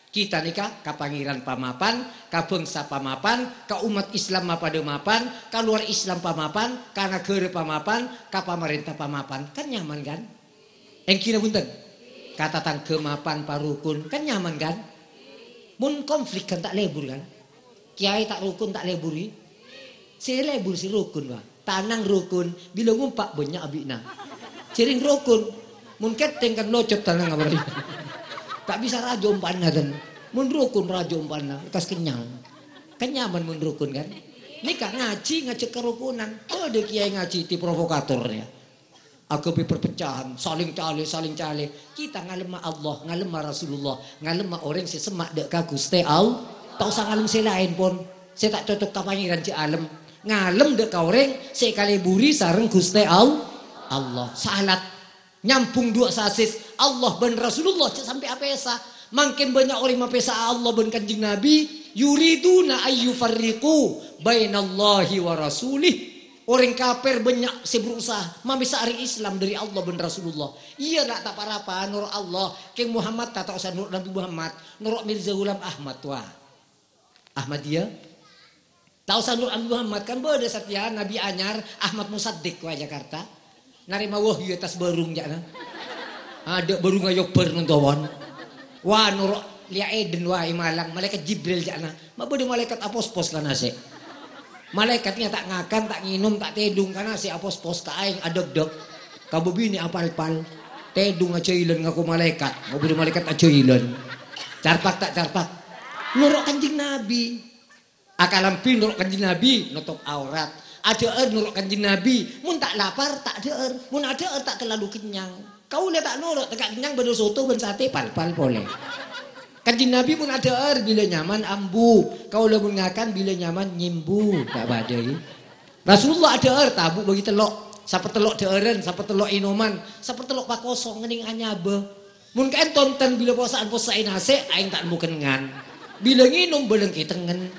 Kita nèka ka Pangèran pamapan, ka bhângsa pamapan, ka ommat Islam mapadâ mapan, ka lowar Islam pamapan, ka naghârâ pamapan, ka pamarènta pamapan. Kan nyaman, kan? Èngghina bhunten? Ka tatangghâ mapan parokon, kan nyaman, kan? Mon konflik kan ta' lebur, kan? Kèyaè ta' rokon, ta' lebur, ghi? Sè lebur sè rokon, wa. Tanang rokon, bilâ ngompa' bânnya' abbi'na. Jhâreng rokon, mon kètèng kan locot tanang apa rèya. Ta' bisa rajâ ompa'na, ten. Mon rokon rajâ ompa'na, lekas kennyang. Kan nyaman mon rokon, kan? Nèka ngajhi ngajhâk karokonan. Bâdâ kèyaè ngajhi ti provokator, yâ. Aghâbây perpecahan, saling calè, saling calè. Kita ngalemma Allah, ngalemma Rasulullah, ngalemma orèng sè semma' dâ' ka Ghustè All-, ta' osa ngalem sè laèn, pon. Sè ta' cocok ka Pangèran jhâ' alem. Ngalem dâ' ka orèng sè èkaleburi sareng Ghustè All-, Allah. Salat. Nyambung duwâ' sasis. Allah bân Rasulullah jhâ' sampè' apèsa. Mangkèn bânnya' orèng mapèsa Allah bân Kanjeng Nabi. "Yuriduna ayyufarriqu bainallahi wa rasulih." Orèng kafir bânnya' sè berusaha mamèsa orèng Islam dâri Allah bân Rasulullah. Iyâ, la ta' pa-rapa, noro' Allah. Kèng Muhammad ta', ta' osa noro' Nabi Muhammad. Noro' Mirza Ghulam Ahmad, wah. Ahmadiyah. Ta' osa noro' Nabi Muhammad, kan bâdâ satèya Nabi anyar, Ahmad Musaddiq, wah, Jakarta. Narèma wahyu è attas bârung, ca'na. Adâ' bârung ayobbhâr nontowan. Wah, noro' Lèya Eden, wah, è Malang, Malaèkat Jibril, ca'na. Ma' bâdâ malaèkat apospos ka nasè'. Malaèkat nèka ta' ngakan, ta' ngènom, ta' tèdung ka nasè' apospos, ka aèng adhâkdhâk, ka bâbinè' apalpal. Tèdung ajâilân ngako malaèkat, ma' bâdâ malaèkat ajâilân. Carpak ta' carpak? Noro' Kanjeng Nabi. Akalambhi noro' Kanjeng Nabi, notop aurat. Adhâ'âr noro' Kanjeng Nabi, mon ta' lapar, ta' dhâ'âr. Mon adhâ'âr, ta' terlalu kennyang. Kaulâ ta' noro', tekka' kennyang bâdâ soto bân satè, palpal polè. Kanjeng Nabi mon adhâ'âr, bilâ nyaman ambu. Kaulâ mon ngakan, bilâ nyaman nyembu. Ta' bâdâi. Rasulullah adhâ'âr, tabu' bâgi tello'. Sapatello' dhâ'ârân, sapatello' ènoman, sapatello' pakosong ngennèng anyabâ. Mon kaènto enten bilâ posa'an possa'è nasè', aèng ta' nemmo kennengngan. Bilâ ngènom, bâlâng kètengngen.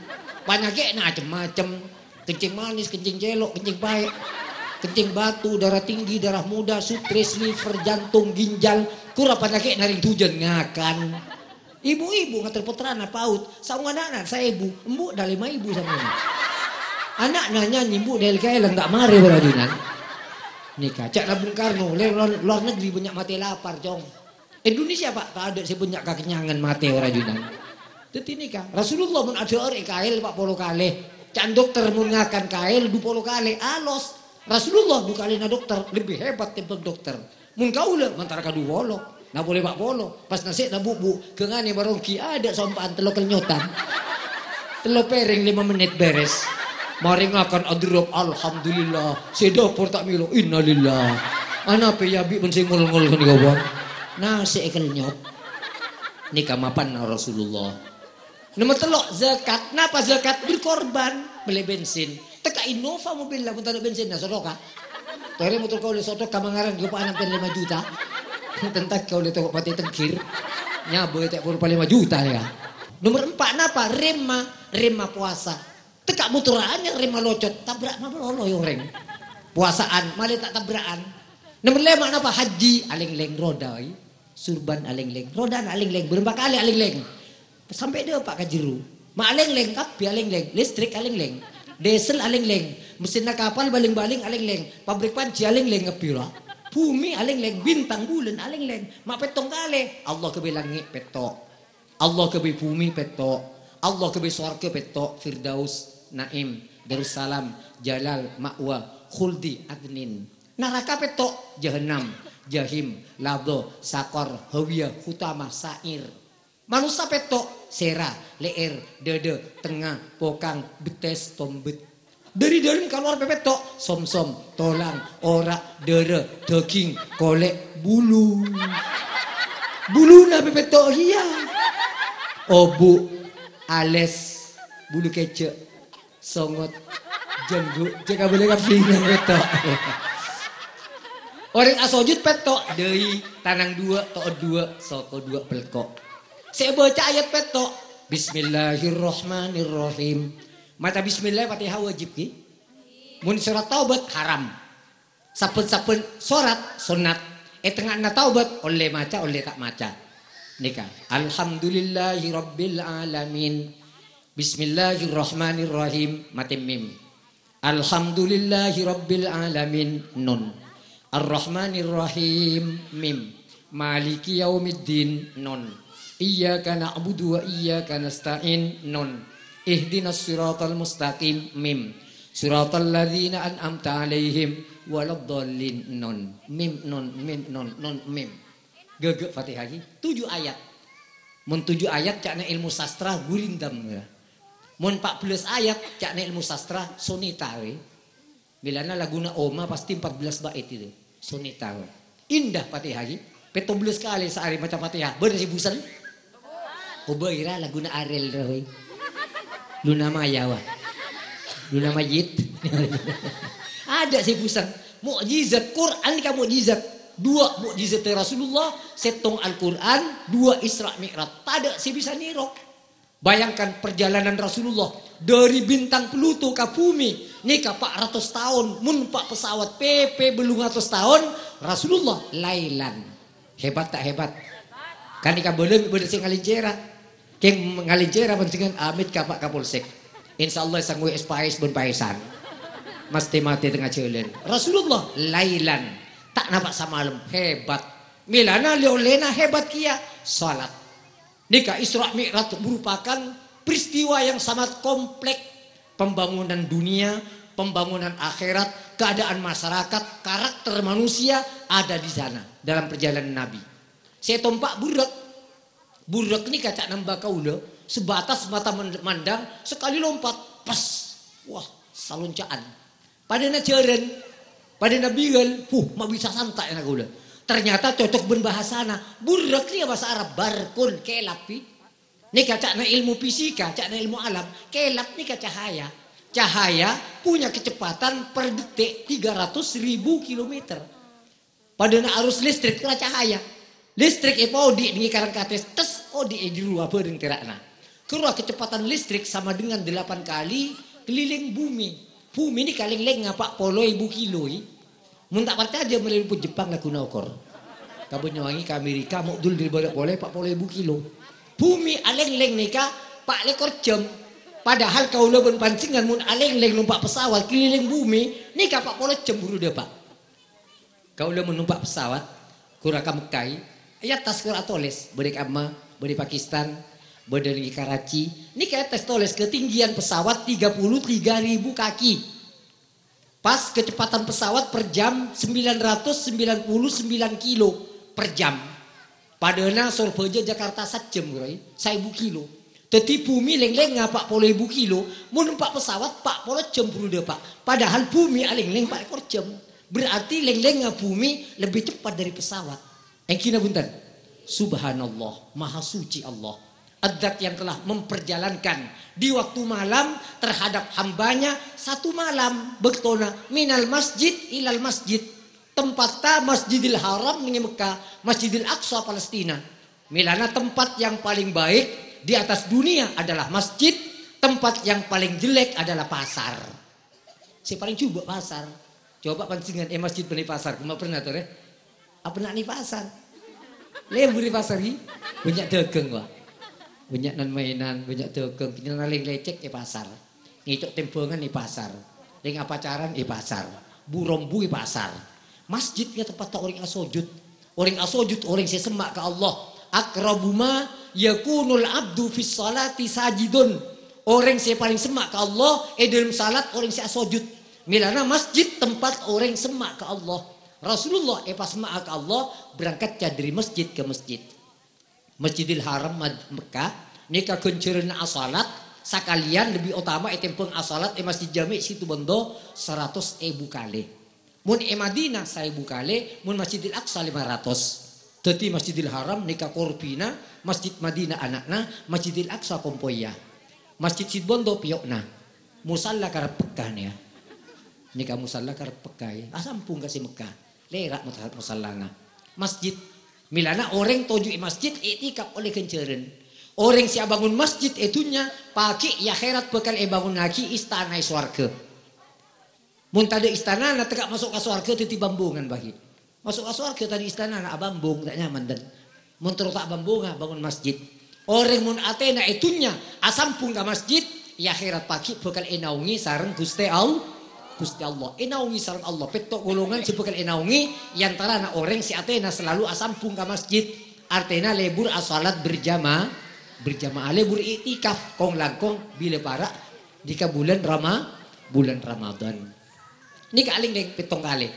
Panyakè'na cem-macem. Kencing manis, kencing cèlo', kencing paè', kencing batu, darah tinggi, darah muda, stres, liver, jantung, ginjal, kora panyakè'na rèng dhujân ngakan. Ibu-ibu ngater pottrana PAUD, saongghu ana'na saèbu, embu' dâ' lèma èbu sampèyan. Ana'na nyanyi, embu' dâ' èlèng-èlèng ta' marè bârâjungan. Nèka, ca'na Bung Karno, lè-, luar, luar negeri bânnya' matè lapar, Cong. Indonesia, Pak, tadâ' sè bânnya' kakennyangan matè orèng ajunan. Dhâddhi nèka, Rasulullah mon adhâ'âr èkaèl pa' polo kalè. Ca'na dokter mon ngakan kaèl du polo kalè, alos. Rasulullah du kalèna dokter, lebbi hebat tèmbhâng dokter. Mon kaulâ, mantara ka du polo, na polè pa' polo. Pas nasè'na bu'-bu', ghângghâna maronggi, adâ' sompa'an tello' kelnyotan. Tello' pèrèng lèma mennit bèrès. Marè ngakan adherrep, alhamdulillah. Sè dâpor ta' mèlo, innalillah. Anapè yâ bi' bân sè ngol-ngol ghânèka, Bang? Nasè' èkelnyot. Nèka mapanna Rasulullah. Nomer tello', zakat. Napa zakat? Berkorban. Mellè bensin. Tekka Innova mobilla, mon tadâ' bensinna, sotoka. Torè motor kaulâ sotoka mangarang jopa'an ampèr lèma juta. Tentak kaulâ toko patè tengghir. Nyabâ ta' pur pa lèma juta, yâ. Nomer empa', napa? Remma. Remma powasa. Tekka' motorra anyar remma locot, tabrak malolo, yâ, orèng. Powasa'an, malè ta' tabra'an. Nomer lèma' napa? Haji, alènglèng roda, wi. Surban alènglèng, rodana alènglèng, bârâmpa kalè alènglèng. Sampè' dâpa' ka jero. Ma' alènglèng, kabbhi alènglèng, listrik alènglèng, diesel alènglèng, mesinna kapal bâling-bâling alènglèng, pabrik panji alènglèng, kabbhi ra. Bhumè alènglèng, bintang bulân alènglèng. Ma' pèttong kalè, Allah ghâbây langngè' pètto'. Allah ghâbây bhumè pètto', Allah ghâbây sowarghâ pètto', Firdaus, Naim, Darussalam, Jalal, Ma'wa, Khuldi, Adnin. Naraka pètto', Jahannam, Jahim, Ladha, Saqar, Hawiyah, Hutamah, Sa'ir. Manossa pètto', sèra, lè'èr, dâdâ, tengnga, pokang, bettès, tombet. Dâri dâlem kalowar pèpètto', somsom, tolang, ora', dârâ, dâging, kolè', bulu. Buluna pèpètto' kèya. Obu', alès, bulu kèjhâ', songot, jânggu', jâ' kabâlâ kabbhina pètto'. Orèng asojud pètto', dâi, tanang duwâ', to'ot duwâ', soko duwâ', pelko'. Sè èbâca ayat pètto', Bismillahirrahmanirrahim. Maca bismillah, Fatihah wajib, ghi. Mon sorat taubat, haram. Sabbhân-sabbhân sorat, sonnat. È tengnga'anna taubat, ollè maca, ollè ta' maca. Nèka, Alhamdulillahirabbil alamin. Bismillahirrahmanirrahim, matè mim. Alhamdulillahirabbil alamin, nun. Arrahmanirrahim, mim. Maliki yaumiddin, nun. Iyyaka na'budu wa iyyaka nasta'in, nun. Ihdinas siratal mustaqim, mim. Siratal ladzina an'amta 'alaihim waladdallin, nun. Mim, nun, mim, nun, nun, mim. Ghâghâ' Fatihah ghi, tuju ayat. Mon tuju ayat ca'na èlmo sastra gurindam, yâ. Mon pa' bellâs ayat ca'na èlmo sastra soneta, wè. Mèlana laguna Oma pasti empat belas bait itu. Soneta, wè. Indah Fatihah ghi. Pètto bellâs kalè saarè maca Fatihah. Bâdâ sè bhusen? Coba ira laguna Ariel, wè. Luna Maya, wah. Luna Mayit. Adâ' sè bhusen. Mukjizat Quran nèka mukjizat. Dua mukjizat Rasulullah, sèttong Al-Quran, dua Isra Mi'raj. Tadâ' sè bisa nèro. Bayangkan perjalanan Rasulullah dari bintang Pluto ka bumi nèka pa' ratos taon, mon pa' pesawat P P bâllung atos taon, Rasulullah lailan. Hebat ta' hebat? Kan nèka bâlâ bâdâ sè ngalèncèra. Kèng ngalèncèra panjhennengngan amit ka Pa' Kapolsek. Insyaallah èsangghuy es paes bân paesan. Mastè matè tengnga jhâlân. Rasulullah lailan. Ta' napa' samalem. Hebat. Mèlana lè-ollèna hebat kèya. Salat. Nèka Isra Mi'raj merupakan peristiwa yang sangat kompleks. Pembangunan dunia, pembangunan akhirat, keadaan masyarakat, karakter manusia ada di sana dalam perjalanan Nabi. Sè ètompa' burrâk. Burrâk nèka ca'na emba kaulâ, sebatas mata men-, mandang, sekali lompat, pas. Wah, salonca'an. Padâna jhârân, padâna bighâl, huh, ma' bisa santa' èna kaulâ. Ternyata cocok bân bahasana. Burrâk nèka bhâsa Arab, barkun, kèlap, bi. Nèka ca'na ilmu fisika, ca'na ilmu alam, kèlap nèka cahaya. Cahaya punya kecepatan per detik tiga ratus ribu kilometer. Padâna arus listrik ora cahaya. Listrik èpaodi' nèng karang kates, tes, odi' è jârowa bhâreng tera'na. Kèra kecepatan listrik sama dengan delapan kali keliling bumi. Bumi nèka lèng-lèngnga pa' polo èbu kilo, i. Mon ta' parcajâ, mèlè luput Jepang lagguna okor. Ka Banyuwangi, ka Amerika, mo' dul dâri bârâ' polè pa' polo èbu kilo. Bumi alèng-lèng nèka pa' lèkor jam. Padahal kaulâ bân panjhennengngan mon alèng-lèng nompa' pesawat keliling bumi, nèka pa' polo jam buru dâpa'. Kaulâ mon nompa' pesawat, kèra ka Mekka, è attas kèra atolès, bâdâ è Amma, bâdâ è Pakistan, bâdâ è Karachi. Nèka è attas tolès ketinggian pesawat tiga puluh tiga ribu kaki. Pas kecepatan pesawat per jam sembilan ratus sembilan puluh sembilan kilo per jam. Padâna Sorbhâjâ Jakarta sajjhâm, kèra, saèbu kilo. Dâddhi bumi lèng-lèngnga pa' polo èbu kilo, mon nompa' pesawat pa' polo jam buru dâpa'. Padahal bumi alèng-lèng pa' lèkor jam. Berarti lèng-lèngnga bumi lebih cepat dari pesawat. Ènggi napa bhunten? Subhanallah, Maha Suci Allah. Adzat yang telah memperjalankan di waktu malam terhadap hambanya satu malam, bâktona minal masjid ilal masjid. Tempatta Masjidil Haram nèng Mekka, Masjidil Aqsa Palestina. Mèlana tempat yang paling baik di atas dunia adalah masjid, tempat yang paling jelek adalah pasar. Sè palèng jhubâ' pasar. Coba panjhennengngan è masjid bân è pasar, coma pernah torè? Apa na' è pasar? Lebur è pasar, ghi? Bânnya' dâgâng, wah. Bânnya' nan-maènan, bânnya' dâgâng. Kènè' nalèng lècèk è pasar. Ngèco' tèmbhângan è pasar. Lèng apacaran è pasar. Bu-rombu è pasar. Masjid nèka tempatta orèng asojud. Orèng asojud, orèng sè semma' ka Allah. Aqrabu ma yakunul abdu fis sholati sajidun. Orèng sè palèng semma' ka Allah è dâlem salat, orèng sè asojud. Mèlana masjid tempat orèng semma' ka Allah. Rasulullah èpasemma'a ka Allah berangkat dâri masjid ka masjid. Masjidil Haram Mad-, Mekkah, nèka ghânjhârânna asalat, sakalèyan lebbi otama ètèmbhâng asalat è Masjid Jami' Situbondo saratos èbu kalè. Mon è Madinah saèbu kalè, mon Masjidil Aqsa lèma ratos. Dâddhi Masjidil Haram nèka korbina, Masjid Madinah ana'na, Masjidil Aqsa kompoyya. Masjid Situbondo pèyo'na. Musalla karep Mekkah nèka. Nèka musalla karep Mekkah, ya. Asampung ka sè Mekkah. Lèra' musa-, musallana. Masjid. Mèlana orèng toju' è masjid, i'tikaf ollè ghânjhârân. Orèng sè abângon masjid è dhunnya, pagghi' è akhèrat bhâkal èbângonnaghi istana è sowarghâ. Mon tadâ' istanana, tekka' maso' ka sowarghâ dâddhi bambungan, pagghi'. Maso' ka sowarghâ tadâ' istanana, abambung, ta' nyaman, ten. Mon terro ta' abambunga, bângon masjid. Orèng mon atèna è dhunnya asampung ka masjid, è akhèrat pagghi' bhâkal ènaongi sareng Ghustè All-, Ghustè Allah. Ènaongi sareng Allah. Pètto' golongan sè bhâkal ènaongi, è antarana orèng sè atèna selalu asampung ka masjid. Artèna lebur asalat berjama-, berjamaah, lebur i'tikaf, kong-langkong bilâ para' nèka bulân Rama-, bulân Ramadan. Nèka alèng-lèng pèttong kalè.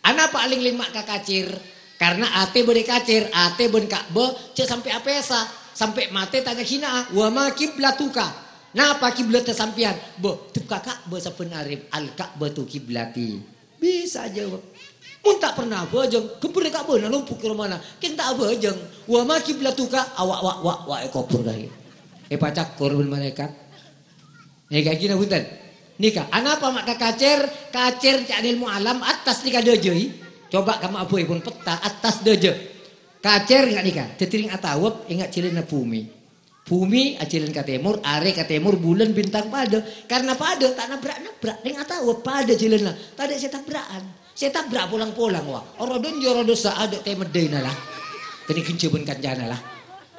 Anapa alèng-lèng ma' ka kacèr? Karna atè bâdâ è kacèr, atè bân Ka'bah jhâ' sampè' apèsa, sampè' matè tanya ghina'a, "Wa ma kiblatuka?" Napa kiblatta sampèyan? "Bâh, dep ka Ka'bah sabbhân arè, al Ka'batu kiblati." Bisa jawab. Mon ta' pernah abhâjâng, ghembhârrâ Ka'bahna lompo' è romana, kèng ta' abhâjâng. "Wa ma kiblatuka?" Awa', wa', wa', wa' èkobhur kaè. Èpacakor bân malaèkat. Ènggi napa bhunten? Nèka, anapa ma' ka kacèr? Kacèr ca'na èlmo alam, attas nèka dâjâ, i. Coba kamma abâ' èpon petta, attas dâjâ. Kacèr nga' nèka, dhâddhi rèng atawaf, enga' jhâlânna bhumè. Bhumè ajhâlân ka tèmor, arè ka tèmor, bulân, bintang padâ. Karna padâ, ta' nabrak-nabrak, rèng atawaf padâ jhâlânna. Tadâ' sè tabra'an. Sè tabrak polang-polang, wa. Oro dâjâ, oro dâsa, adâ' tèmeddhâina, la. Kènè' ghânjhâ bân kancana, la.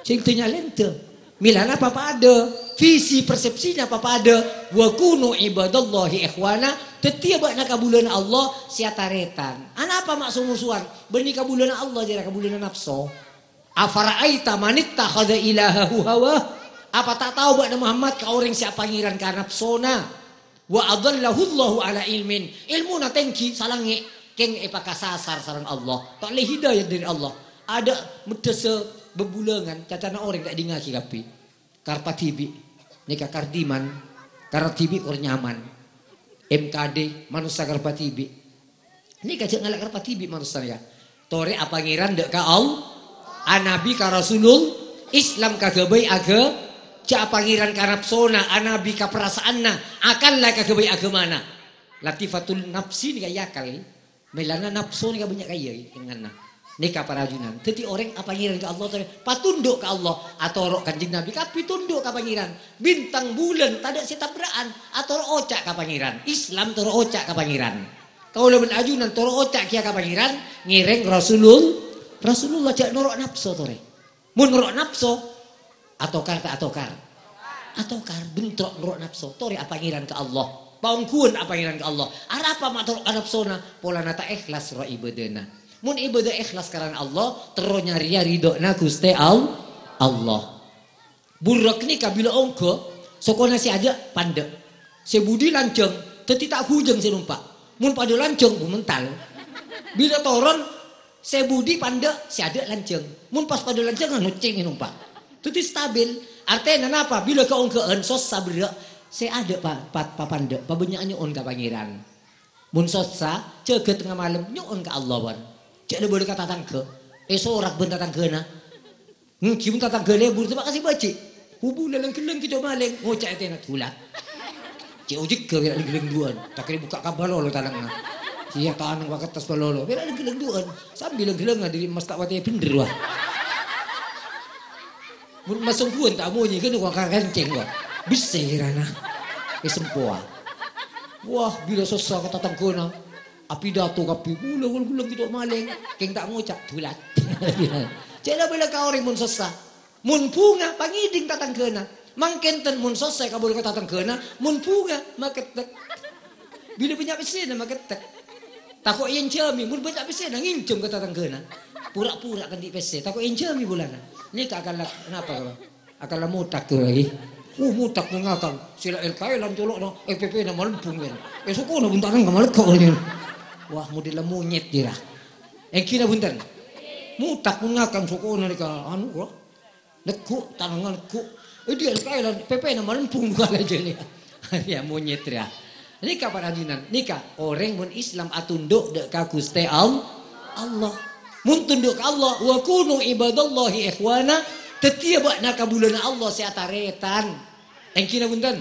Sèng dânya lèndâ. Mèlana papadâ, visi persepsina papadâ, "Wa kunu ibadallahi ikhwana," dhâddhiyâ bâ'na kabulâna Allah sè atarètan. Anapa ma' so-mosowan? Bânnè kabulâna Allah jârèya kabulâna napso. "Afara'aita manittakhadha ilahahu hawa?" Apa ta' tao bâ'na Muhammad ka orèng sè apangèran ka napsona? "Wa adallahullahu ala ilmin." Èlmona tèngghi, salangngè', kèng èpakasasar sareng Allah. Ta' ollè hidayat dâri Allah. Adâ' meddhâsa bhâbhulângan, cacana orèng ta' èdingngaghi kabbhi. Karpa dhibi', nèka kardiman, kardibi' kor nyaman. M K D, manossa karpa dhibi'. Nèka jhâ' ngala' karpa dhibi' manossa nèka. Torè apangèran dâ' ka Allah, anabi ka Rasulul, Islam kaghâbây aga, jhâ' apangèran ka napsona, anabi ka perasaanna, akalla kaghâbây aghâmana. Latifatul nafsi nèka è akal. Mèlana napso nèka bânnya' kaya, kènganna. Nèka para ajunan. Dhâddhi orèng apangèran ka Allah, torè patundhu' ka Allah, atoro' Kanjeng Nabi, kabbhi tundhu' ka Pangèran. Bintang bulân, tadâ' sè tabra'an, atoro' oca' ka Pangèran. Islam toro' oca' ka Pangèran. Kaulâ bân ajunan toro' oca' kèya ka Pangèran, ngèrèng Rasulul-, Rasulullah, jhâ' noro' napso torè. Mon noro' napso, atokar ta' atokar? Atokar, bentrok noro' napso. Torè apangèran ka Allah. Paongghuwân apangèran ka Allah. Arapa ma' toro' ka napsona? Polana ta' èhlas ro ibâdâna. Mon ibâdâ èhlas karana Allah, terro nyarèya ridhâna Ghustè Al-, Allah. Burek nèka bilâ ongghâ, sokona sè ajhâk pandâ'. Sè budi lanjhâng, dhâddhi ta' ghujâng sè nompa'. Mon padâ lanjhâng, bu mental. Bilâ toron, sè budi pandâ', sè ajhâk lanjhâng. Mon pas padâ lanjhâng, nocèng sè nompa'. Dhâddhi stabil. Artèna napa? Bilâ kaongghuwân, sossa berrâ', sè ajhâk pa-, pa-, papandâ', pabânnya'an nyo'on ka Pangèran. Mon sossa, jâgâ tengnga malem, nyo'on ka Allah, pon. Jhâ' la bâlâ ka tatangghâ. Èsorak bân tatangghâna. Èngghi mon tatangghâ lebur, coba kasè bâji'. Hubuna lèng-ghellèng kèco malèng, ngoca' è tèna dulat. Cè' ojegghâ bhârâ' lèng-ghellèng du'ân. Takèrè bukka' ka bâlolo talangnga. Sè tanang wakettas bâlolo. Bhârâ' lèng-ghellèng du'ân. Sambi lèng-ghellèngnga diri mas ta' patè bhendher, wah. Mon mas ongghuwân ta' amonyè, kènè wah ka kencèng, wah. Bessè kèrana. Èsempowa. Wah, bilâ sossa ka tatangghâna. Apidato kabbhi, "Bulâ, bulâ, bulâ, kèco malèng." Kèng ta' ngoca', "Dulat." Jhâ' la bâlâ ka orèng mon sossa. Mon bhunga, pangèdhing tatangghâna. Mangkènten mon sossa èkabâlâ ka tatangghâna, mon bhunga, makettek. Bilâ bânnya' pèssèna, makettek. Tako' èènjhâmi, mon bânnya' pèssèna, ngènjhâm ka tatangghâna. Pura-pura ta' andi' pèssè, tako' èènjhâmi bulâna. Nèka akalla napa, Kak? Akalla mothak tu lagi. Uh, mothak mon ngakan. Sè la L K L-an colo'na, F P P-na malembung, men. Eh, sokona bun ta' nangka malekko, men. Wah, modella monyet, dira. Èngghina bhunten. Mothak mon ngakan sokona nèka, anu, wah. Neggu', ta' nangka neggu'. Eh, dhi' L K L-an, F P P-na malembung, bukan aja nih. Ya, monyet, ya. Nèka para ajunan, nèka orèng mon Islam atundhu' dâ' ka Ghustè Al-, Allah. Mon tundhu' ka Allah, "Wa kunu ibadallahi ikhwana," dhâddhiyâ bâ'na kabulâna Allah sè atarètan. Èngghina bhunten?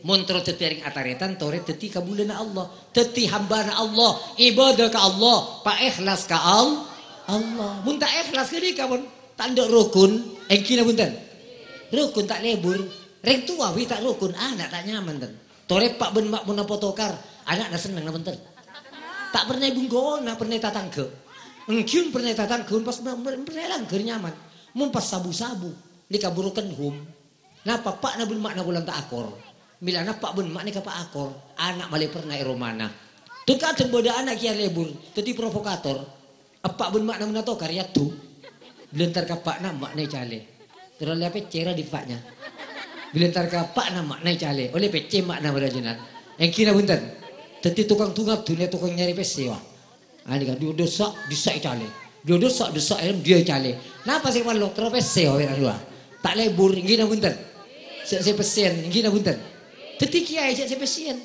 Mon terro dhâddhi orèng atarètan, torè dhâddhi kabulâna Allah. Dhâddhi hambâna Allah, ibadah ka Allah, paèhlas ka Al-, Allah. Mon ta' èhlas ghânèka pon, ta' endâ' rokon, èngghina bhunten? Rokon ta' lebur. Rèng towa bi' ta' rokon, ana' ta' nyaman, ten. Torè eppa' bân emma' mon apotokar, ana'na senneng napa enten? Ta' pernah è bungkona, pernah è tatangghâ. Èngghina pernah è tatangghâ, mon pas ma-, ma-, pernah è langghâr nyaman. Mon pas sabu-sabu, nèka broken home. Napa eppa'na bân emma'na bulâna ta' akor? Mèlana eppa' bân emma' nèka pa' akor, ana' malè pernah è romana. Dhân kadhâng bâdâ ana' kèya lebur, dhâddhi provokator. Eppa' bân emma'na mon atokar èaddu. Bilâ entar ka eppa'na, emma'na ècalè. Terro ollè pèssè ra dhi' eppa'na. Bilâ entar ka eppa'na, emma'na ècalè. Ollè pèssè emma'na para ajunan. Èngghina bhunten? Dhâddhi tokang dhunga dhunnya tokang nyarè pèssè, wah. Ah, nèka, dhu-, dhusa', dhusa' ècalè. Dhu-, dhusa', dhusa' èlem, dhiya ècalè. Napa sè parlo? Terro pèssè, wah, wèra duwâ. Ta' lebur, èngghina bhunten? Sè, sè pèssèyan, èngghina bhunten? Dhâddhi kèyaè sè, sè pèssèyan.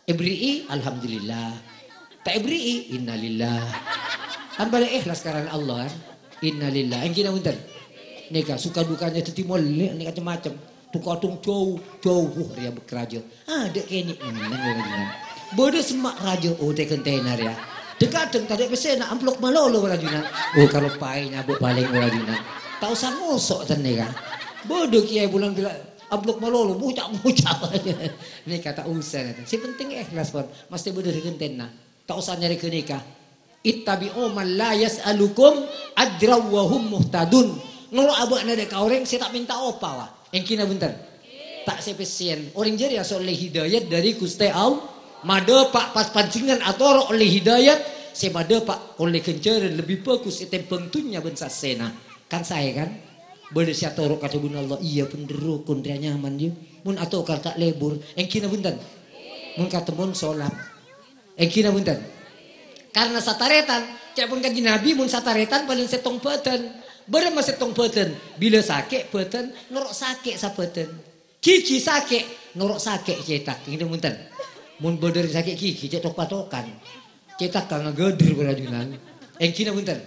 Èbherri'i, alhamdulillah. Ta' èbherri'i, innalillah. Kan bâdâ èhlas karana Allah, kan? Innalillah. Èngghina bhunten? Nèka, suka dukanya dhâddhi molè, nèka cem-macem. Kadhung-kadhung jhâu, jhâu, wuh, rèya bâk rajâ. Adâ' kènè' neng-enneng, rajâna. Bâdâ semma' rajâ, oh, tè-ghântèna rèya. Dhâng-kadhâng tadâ' pèssèna, amplop malolo, rajâna. Oh, karo paè nyabâ' palèng, rajâna. Ta' osa ngoso' tennè, ka. Bâdâ kèyaè bulân bilâ amplop malolo, boca-boca. Nèka ta' osa, nèka. Sè penting èhlas, pon. Mastè bâdâ ghântèna. Ta' osa nyarè ghânèka. "Ittabi'u man la yas'alukum ajran wa hum muhtadun." Noro' abâ'na dâ' ka orèng sè ta' mènta opa, wa. Èngghina bhunten? Ta' sè pèssèyan. Orèng jârèya sè ollè hidayat dâri Ghustè Allah. Madâpa' pas panjhennengngan atoro' ollè hidayat, sè madâpa' ollè ghânjhârân lebbi bhâghus ètèmbhâng dhunnya bân sassèna. Kan saè, kan? Bâdâ sè atoro' ka dhâbuna Allah, iyâ bhender rokon rèya nyaman, yâ. Mon atokar ta' lebur, èngghina bhunten? Mon katemmon solat. Èngghina bhunten? Karna satarètan, ca'èpon Kanjeng Nabi, mon satarètan palèng sèttong bhâdhân. Bârâmma sèttong bhâdhân? Bilâ sakè' bhâdhân, noro' sakè' sabhâdhân. Ghighi sakè', noro' sakè' cètak. Èngghina bhunten? Mon bâdâ rèng sakè' ghighi, cè' tok-patokan. Cètak ka ngaghâdhâr parajunan. Èngghina bhunten?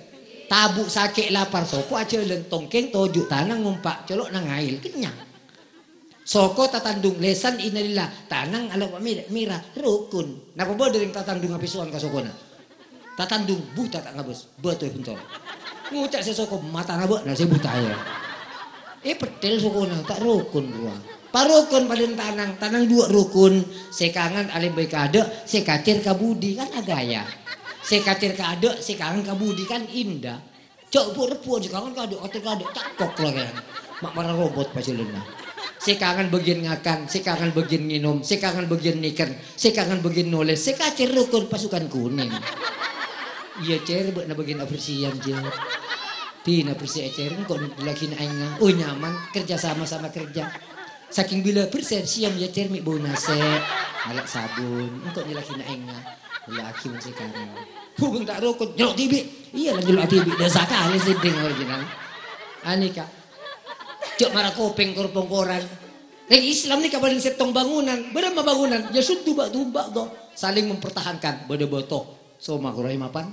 Tabu' sakè' lapar soko ajhâlân, tongkèng toju' tanang ngompa' colo' nang aèl, kennyang. Soko tatandung lèsan innalillah, tanang alapa' mèra, mèra, rokon. Napa bâdâ rèng tatandung apèsowan ka sokona? Tatandung buta ta' ngabâs, bâto è bhunto. Ngoca' sè soko matana bâ'na sè buta, yâ. Eh, pettèl sokona, ta' rokon rowa. Parokon padâna tanang, tanang duwâ' rokon. Sè kangan alèmbâi ka adâ', sè kacèr ka budi, kan agaya. Sè kacèr ka adâ', sè kangan ka budi, kan inda. Jhâ' bu'-rebbu'ân sè kangen kadâ', ater kadâ', cakok la kèya. Ma' mara robot pajhâlânna. Sè kangen bâgiyân ngakan, sè kangen bâgiyân ngènom, sè kangen bâgiyân nèkèr, sè kangen bâgiyân nolès, sè kacèr rokon pasukan kunèng. Iyâ, Cèr, bâ'na bâgiyân abersiyan, Cèr. Dina bersi, Cèr, engko' lagi na' enga. Oh, nyaman, kerja sama-sama kerja. Saking bilâ bersi, sèyam, yâ, Cèr, mè' bâuna sè'. Ngala' sabun, engko' lagi na' enga. Nyello'aghi mon sè kangen. Bu, mon ta' rokon, nyello' dhibi'. Iyâ la nyello' dhibi', dâ' sakalè sèddhing original. Anèka. Jhâ' mara kopèng kor-pongkoran. Rèng Islam nèka palèng sèttong bangunan. Bârâmma bangunan? Yasuddu ba'duhum ba'dha. Saling mempertahankan. Bâdâ bâto. Soma ghârowa mapan.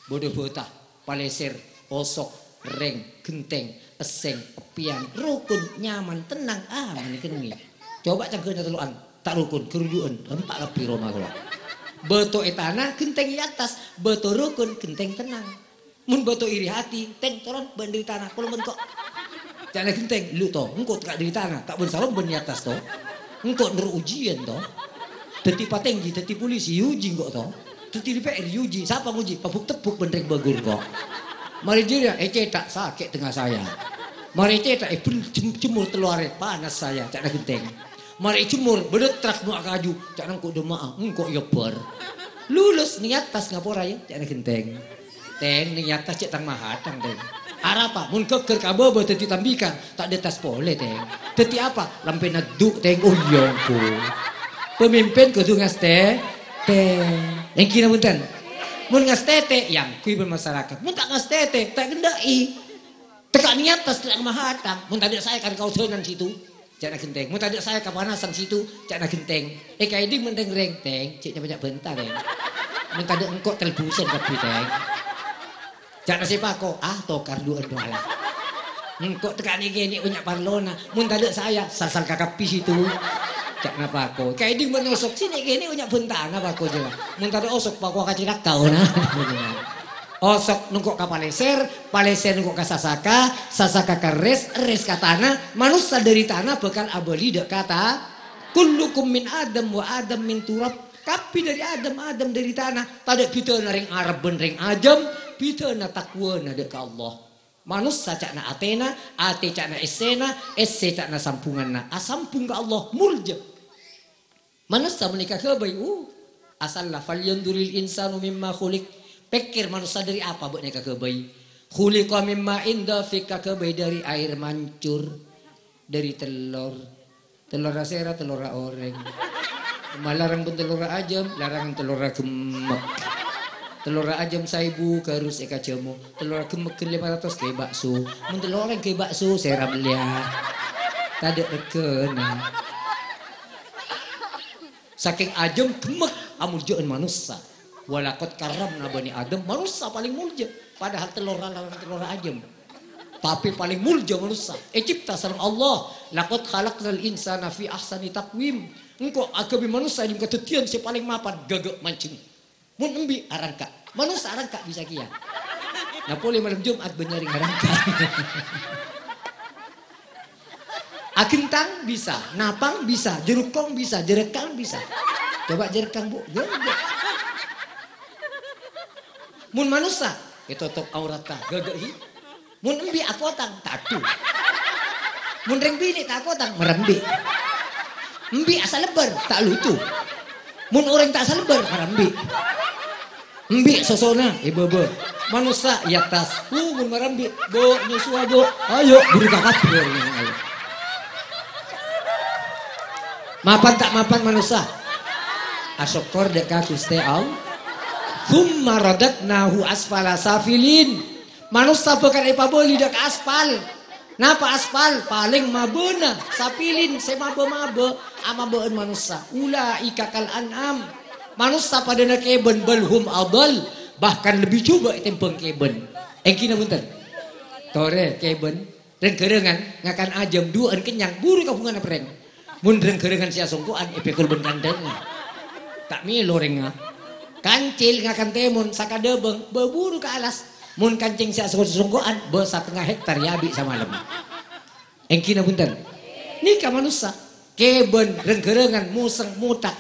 Bâdâ bâta, palèsèr, osok, rèng, ghentèng, essèng, eppèyan, rokon, nyaman, tennang, aman, kennèng. Coba cangghâna tello'an, ta' rokon, ghâruju'ân, rempa' kabbhi roma ghârowa. Bâto è tana, ghentèng è attas, bâto rokon, ghentèng tennang. Mon bâto iri hati, tèng toron bân dâri tana, polong bân ko'. Ca'na ghentèng, "Lu to, engko' tekka' dâri tana, ta' bân salom bân è attas to. Engko' noro' ujiân to. Dâddhi patèngghi, dâddhi polisi, èuji engko' to. Dâddhi D P R, èuji. Sapa ngoji? Pabuk-tebbuk bân rèng bâgur ko'. Marè jârèya ècèthak, sakè' tengnga saya. Marè ècèthak, èbhen-, jem-, jemur tello arè, panas saya," ca'na ghentèng. Marè èjemur, bâdâ trak mowa kaju, ca'na engko' dâmma'a, engko' èobbhâr. Lulus, neng è attas ngapora, yâ, ca'na ghentèng. Tèng, neng è attas cè' tang mahathang, Tèng. Arapa? Mon ghâgghâr ka bâbâ dâddhi tambikar, ta' dâttas polè, Tèng. Dâddhi apa? Lampèna du', Tèng. Oh, iyâ, ongghu. Pemimpin kodhu ngastè-, tè. Ènggi napa bhunten? Mon ngastètè, èangghuy bân masyarakat. Mon ta' ngastètè, ta' èkendhâ'i. Tekka' neng è attas, tekka' mahathang. Mon tadâ' saè kan kaodânan situ. Ca'na ghentèng. Mon tadâ' saè kapanasan situ, ca'na ghentèng. Èkaèdhing bân rèng-rèng, Tèng, cè' nya-, nya' bânta, Tèng. Mon tadâ' engko' telbusan kabbhi, Tèng. Ca'na sè pako, "Ah, tokar du'ân rowa la. Engko' tekka' nè'-kènè' nya' parlona. Mon tadâ' saya, sasal ka kabbhi situ." Ca'na pako. Èkaèdhing bân osok, "Sè nè'-kènè' nya' bântana pako jârèya. Mon tadâ' osok, pako ka cè' rakkaona." Osok nongko' ka palèsèr, palèsèr nongko' ka sasaka, sasaka ka rès, rès ka tana, manossa dâri tana bhâkal abâli dâ' ka ta-, "Kullukum min Adam wa Adam min turab." Kabbhi dâri Adam, Adam dâri tana. Tadâ' bhidhâna rèng Arab bân rèng Ajâm, bhidhâna taqwana dâ' ka Allah. Manossa ca'na atèna, atè ca'na essèna, essè ca'na sambhunganna. Asambhung ka Allah, molja. Manossa panèka ghâbây, uh, asalla, "Falyanzuril insanu mimma khuliq." Pèkkèr manossa dâri apa bâ'na èkaghâbây? "Khuliqa mimma indafiq," kaghâbây dâri aèr mancur, dâri tellor. Tellorra sèra, tellorra orèng. Malarang bân tellorra ajâm, larangan tellorra gemmek. Tellorra ajâm saèbu, ghârus èkajhâmo. Tellorra gemmek ghân lèma ratos ghâbây bakso. Mon tellor orèng ghâbây bakso, sèra mellèya. Tadâ' règhâna. Sakèng ajâm gemmek amoljâ'ân manossa. "Walaqad karramna bani Adam," manossa palèng molja. Padahal tellorra larangan tellorra ajâm. Tapè palèng molja manossa, ècèpta sareng Allah. "Laqad khalaqnal insana fi ahsani taqwim." Engko' aghâbây manossa è dhâlem kadhâddhiyân sè palèng mapan, ghâghâ' manjheng. Mon embi' arangka'. Manossa arangka' bisa kèya. Nah, polè malem Jum'at bânnya' rèng arangka'. Aghentang bisa, napang bisa, jhârukong bisa, jhârèkang bisa. Coba jhârèkang, Bu. Ghâghâ'. Mon manossa, ètotop auratta, ghâghâ' ghi. Mon embi' akotang, ta' adhu. Mon rèng binè' ta' akotang, marembi'. Embi' asalebbâr, ta' lucu. Mon orèng ta' asalebbâr, marembi'. Embi' sosona, è bâbâ. Manossa, è attas. Uh, mon marembi', Bu, nyosowa, Bu. Ayo, buru kakabbhi orèng nèng ayo. Mapan ta' mapan manossa? Asokkor dâ' ka Ghustè Allah. "Tsumma radadnahu asfala safilin." Manossa bhâkal èpabâli dâ' ka aspal. Napa aspal? Palèng mabâna, safilin sè mabâ-mabâ, amabâ'ân manossa. "Ulaika kal an'am." Manossa padâna kèbân, "Bal hum adhal." Bahkan lebbi jhubâ' ètèmbhâng kèbân. Ènggi napa bhunten? Torè kèbân. Rèng-ghârângan ngakan ajâm, duwâ'ân kennyang, buru kabhungana perrèng. Mon rèng-ghârângan sè asongko'an, èpèkol bân kandhângnga. Ta' mèlo rèngnga. Kancil ngakan tèmon, sakadhâbâng, bâ buru ka alas. Mon kancèng sè asongko-songko'an, bâ satengnga hektar è abi' samalem. Ènggi napa bhunten? Nèka manossa. Kèbân, rèng-ghârângan, mosèng, mothak.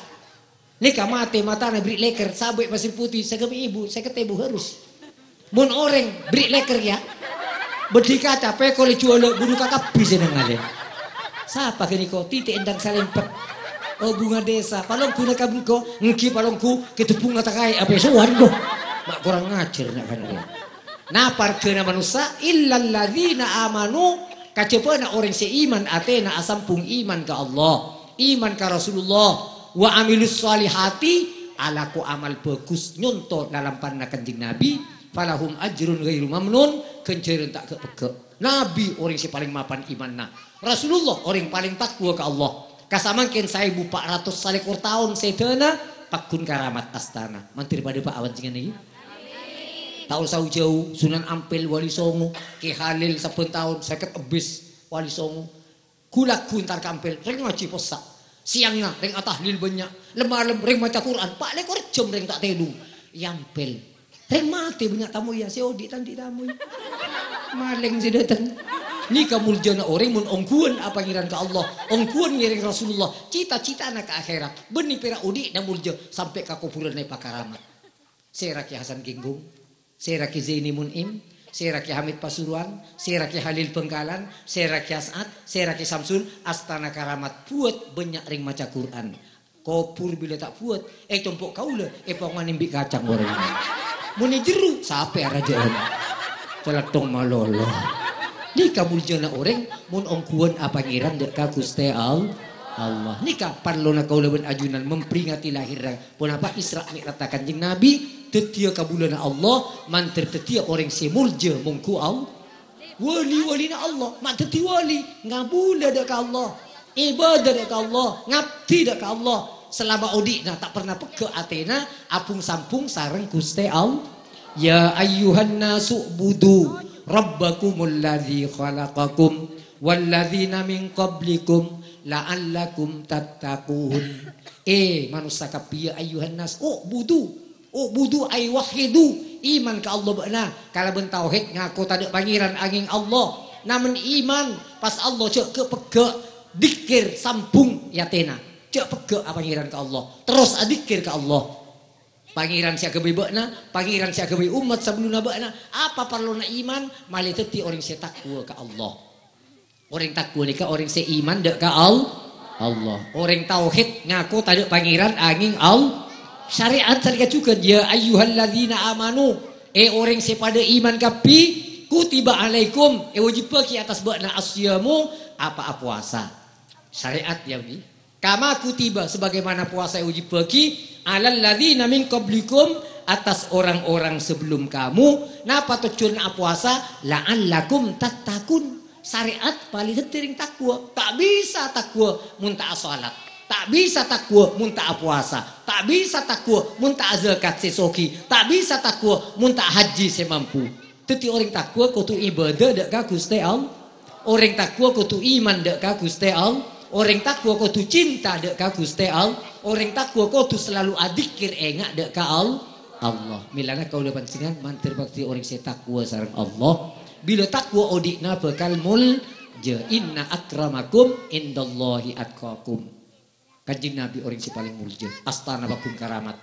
Nèka matè matana bri' lèkèr, sabâ' pasir putih, sèkèt èbu, sèkèt èbu harus. Mon orèng bri' lèkèr, ya, bâdhi kaca, pèkol èjhuwâlâ, buru kakabbhi sè nèngalè. Sapa ghânèka? Titi endang salèmpet. Oh, bhunga desa, palongguna ka bengko, ènggi palongghu, kèdhubung ngatakaè, apa sowan, kok? Ma' korang ajhâr, na', kan, ya. Napa arghâna manossa? Illalladzina amanu, kajhâbhâna orèng sè iman atèna asambhung iman ka Allah, iman ka Rasulullah, wa amilus shalihati, alako amal bhâghus nyonto' lalampanna Kanjeng Nabi, falahum ajrun ghairu mamnun, ghânjhârân ta' ghâ'-pegghâ'. Nabi orèng sè palèng mapan imanna. Rasulullah orèng palèng taqwa ka Allah. Kasamangkèn saèbu pa' ratos salèkor taon sèdhâna, pagghun karamat astana. Mandhâr padâ, Pa', awanjhângan nèka? Ta' osa jâu-jâu, Sunan Ampel Wali Songo, Kè Halil sabbhân taon sèkèt ebbis Wali Songo. Ghu-lagghu entar ka Ampel, rèng ngajhi possa'. Sèyangnga rèng atahlil bânnya', lem-malem rèng maca Qur'an, pa' lèkor jhâm rèng ta' tèdung. È Ampel. Rèng matè bânnya' tamoy, ya, sè odi' ta' andi' tamoy. Malèng sè dâteng. Nèka moljâna orèng mon ongghuwân apangèran ka Allah, ongghuwân ngèrèng Rasulullah, cita-citana ka akhèrat. Bânnè pèra' odi'na moljâ sampè' ka kobhurânna èpakaramat. Sèra Kè Hasan Genggong, sèra Kè Zaini Mun'im, sèra Kè Hamid Pasuruan, sèra Kè Halil Bhângkalan, sèra Kè As'ad, sèra Kè Samsul, astana karamat buwat bânnya' rèng maca Qur'an. Kobhur bilâ ta' buwat, è compo' kaulâ, èpongana embi' kacang orèng. Mon è jerru, sapè arajâ'ân? Calèthong malolo. Nèka moljâna orèng, mon ongghuwân apangèran dâ' ka Ghustè All-, Allah. Nèka parlona kaulâ bân ajunan memperingati lahirra, ponapa, Isra Mi'rajta Kanjeng Nabi, dhâddhiyâ kabulâna Allah, mandhâr dhâddhiyâ orèng sè moljâ mongghu Allah. Wali-walina Allah, ma' dhâddhi wali, ngabulâ dâ' ka Allah, ibadah dâ' ka Allah, ngabdi dâ' ka Allah. Salama odi'na ta' parna pegghâ' atèna abhung-sambhung sareng Ghustè Allah. "Ya ayyuhan nasu'budu rabbakumul ladzi khalaqakum walladzina min qablikum la'allakum tattaqun." Eh, manossa kabbhi, ya ayyuhan nas, u'budu. U'budu ay wahhidu, iman ka Allah bâ'na, kalabân tauhid ngako tadâ' pangèran angèng Allah. Namen iman, pas Allah jhâ' ghâ'-pegghâ', dhikkèr sambhung è atèna. Jhâ' pegghâ' apangèran ka Allah, terros adhikkèr ka Allah. Pangèran sè aghâbây bâ'na, Pangèran sè aghâbây ommat sabellunna bâ'na, apa parlona iman, malè dhâddhi orèng sè taqwa ka Allah. Orèng taqwa nèka orèng sè iman dâ' ka Al-, Allah. Orèng tauhid ngako tadâ' pangèran angèng Al-, syariat sanèka jhughân, "Ya ayyuhalladzina amanu," eh, orèng sè padâ iman kabbhi, "kutiba alaikum," èwajibbhâghi attas bâ'na, "as-siyamu," apa, apowasa. Syariat, ya, ngghi. "Kama kutiba," sebagaimana puasa èwajibbhâghi, "alal ladzina min qablikum," atas orang-orang sebelum kamu. Napa tojjhuwânna apowasa? "La'allakum tattaqun." Syariat palè dhâddhi rèng taqwa. Ta' bisa taqwa mon ta' asalat. Ta' bisa taqwa mon ta' apowasa. Ta' bisa taqwa mon ta' azakat sè soghi. Ta' bisa taqwa mon ta' hajji sè mampu. Dhâddhi orèng taqwa kodhu ibadah dâ' ka Ghustè Allah. Orèng taqwa kodhu iman dâ' ka Ghustè Allah. Orèng taqwa kodhu cinta dâ' ka Ghustè Allah. Orèng taqwa kodhu selalu adzikir, enga' dâ' ka Al-, Allah. Mèlana kaulâ panjhennengngan mandhâr dhâddhi orèng sè taqwa sareng Allah. Bilâ taqwa odi'na bhâkal molja. "Inna akramakum indallahi atqakum." Kanjeng Nabi orèng sè palèng molja, astana paggun karamat.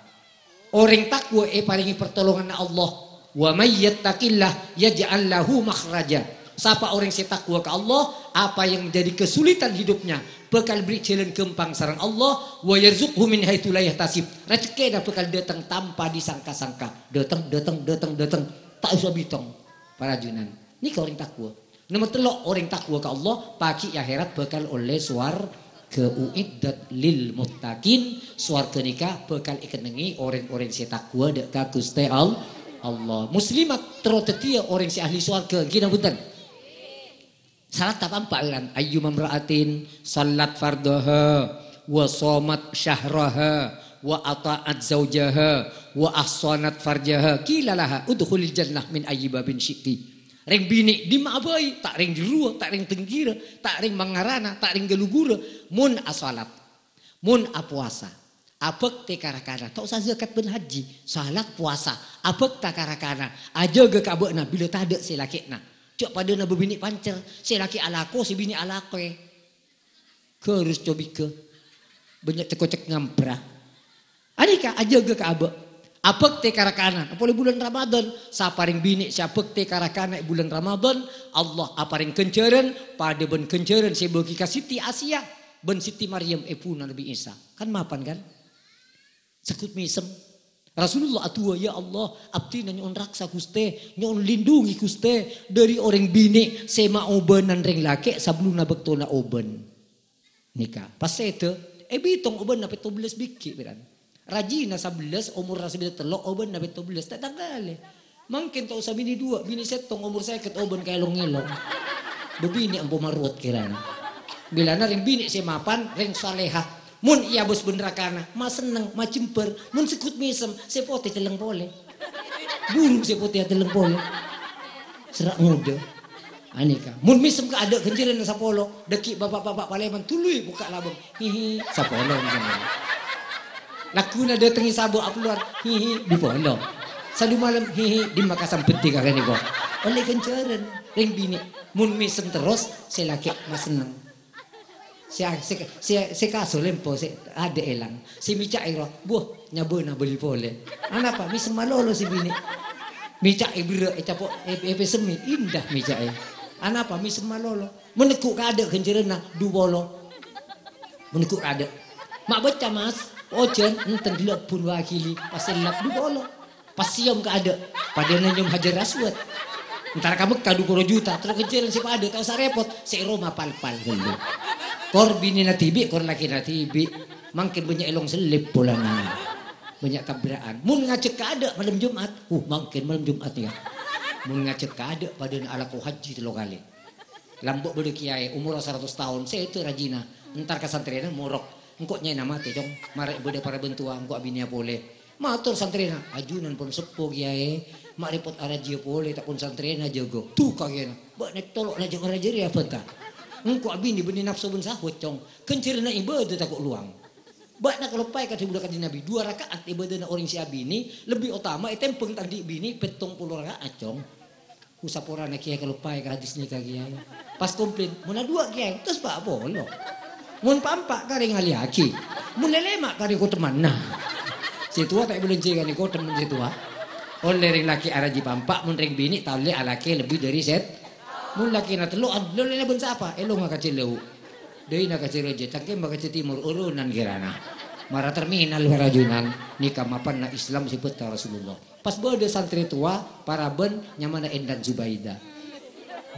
Orèng taqwa èparèngè pertolonganna Allah. "Wa may yattaqillah yaj'al lahu makhraja." Sapa orèng sè taqwa ka Allah, apa yang menjadi kesulitan hidupnya bakal beri jalan gampang sareng Allah. "Wa yarzuqhu min haitsu la yahtasib." Rejhekkèna bakal dâteng tanpa disangka-sangka. Dâteng, dâteng, dâteng, dâteng. Ta' osa bitong. Para ajunan. Nèka orèng taqwa. Nomer tello', orèng taqwa ka Allah, paghi' è akhèrat bakal ollè sowarghâ. "U'iddat lil muttaqin." Sowarghâ nèka bakal èkennengngè orèng-orèng sè taqwa dâ' ka Ghustè Al-, Allah. Muslimat terro dhâddhiyâ orèng sè ahli sowarghâ. Èngghi napa bhunten? Sarat apa empa', Iran? "Ayyuma imra'atin shallat fardhaha wa shamat syahraha wa ata'at zaujaha wa ahshanat farjaha, qila laha udkhulil jannah min ayyi babin syi'ti." Rèng binè' dimma'a bhâi, ta' rèng jârowa, ta' rèng tèngghirâ, ta' rèng mangarana, ta' rèng ghâlugurâ, mon asalat, mon apowasa, abhâktè ka rakana, ta' osa zakat bân haji, salat, powasa, abhâkta ka rakana, ajâgâ ka abâ'na bilâ tadâ' sè lakè'na. Jhâ' padâna bâbinè' pancèr, sè lakè' alako, sè binè' alakowè. Ghârus cobighâ. Bânnya' cèk-kocèk ngampra. Anèka ajâgâ ka abâ'. Abhâktè ka rakana, polè bulân Ramadan. Sapa rèng binè' sè abhâktè ka rakana è bulân Ramadan, Allah aparèng ghânjhârân padâ bân ghânjhârân sè èbâghi ka Siti Asia bân Siti Maryam, èbhuna Nabbhi Isa. Kan mapan, kan? Segghut mèsem. Rasulullah adu'a, "Ya Allah, abdhina nyo'on raksa, Ghustè, nyo'on lindhungi, Ghustè, dâri orèng binè' sè maobânan rèng lakè' sabellunna bâktona obân." Nèka, pas sèdhâ, èbitong obânna pètto bellâs bigghi', pèran. Rajina sabellâs, omorra sabellâs tello', obânna pètto bellâs, ta' tangkalè. Mangkèn ta' osa binè duwâ', binè sèttong omor sèket obân kaèlong-ngèlong. Bâbinè' ampo marot kèrana. Bilâna rèng binè' sè mapan, rèng salèha. Mon èabâs bân rakana, masenneng, majembhâr. Mon segghut mèsem, sè potè celleng polè. Burung sè potè celleng polè. Sera' ngodâ. Anèka. Mon mèsem kaadâ' ghânjhârânna sapolo, dâgghi' bapa'-bapa' palèman tului bukka' labâng. Hihi, sapolo ghânjhârânna. Lagghuna dâtengngè sabâ' apolowar, hihi, dupolo. Sadumalem, hihi, dimma kasambhâddhi ka ghânèka. Ollè ghânjhârân, rèng binè'. Mon mèsem terros, sè lakè' masenneng. Sè, sè, sè, sè kaso lempo, sè adâ' èlang. Sè mèca'è rowa, buh, nyabâna bâli polè. Anapa? Mèsem malolo sè binè'. Mèca'è berrâ', ècapo', è, èpèsemmè, indah mèca'è. Anapa? Mèsem malolo. Mon neggu' kaadâ' ghânjhârânna, dupolo. Mon neggu' kaadâ'. Ma' bâca, Mas. Ojhân, enten ghellâ' bun wakili, pas èllap, dupolo. Pas sèyom kaadâ', padâna nyèyom Hajar Aswad. Entar ka Mekkah dupolo juta, terro ghânjhârân sè padâ, ta' osa rèpot, sè è roma pal-pal ghâllu. Kor binèna dhibi', kor lakèna dhibi'. Mangkèn bânnya' èlong sellèp polana. Bânnya' tabra'an. Mon ngajhâk kaadâ' malem Jum'at, uh, mangkèn malem Jum'at, ya. Mon ngajhâk kaadâ', padâna alako haji tello kalè. Lambâ' bâdâ kèyaè, omorra saratos taon, sèdhâ rajina. Entar ka santrèna, morok. "Engko' nyèna matè, Cong. Marè bâdâ parabân towa, engko' abinèya polè." Mator santrèna, "Ajunan pon seppo, Kèyaè. Ma' rèpot arajiyâ polè, ta' pon santrèna jâgâ." Duka kèyaèna, "Bâ'na colo'na jâ' arajiyâ rèya bânta. Engko' abinè bânnè napso bân sahwat, Cong. Ghânjhârânna ibâdâ tako' lowang." Bâ'na kaloppaè kadhi bulâ Kanjeng Nabi, duwâ raka'at ibâdâna orèng sè abinè lebbi otama ètèmbhâng ta' andi' binè pèttong polo raka'at, Cong. Usaporana kèyaè kaloppaè ka hadis nèka kèyaè. Pas komplain, "Mon aduwâ' kèyaè, terros pa' polo. Mon pa'-empa' karè ngalèyaghi. Mon lè-lèma' karè kotemmanna." Sè towa ta' èbâlânjhâi kanè kotem mon sè towa. Ollè rèng lakè' araji pa'-empa', mon rèng binè' ta' ollè alakè lebbi dâri sèt-, mon lakèna tello'an, lè-, lè-, bân sapa? Èlonga ka jhâlâu'. Dâina ka jhâ' rajâ, cangkèma ka jhâ' timor, urunan kèrana. Mara terminal parajunan, nèka mapanna Islam sè bhâdhân Rasulullah. Pas bâdâ santrè towa, parabân nyamana Endang Zubaida.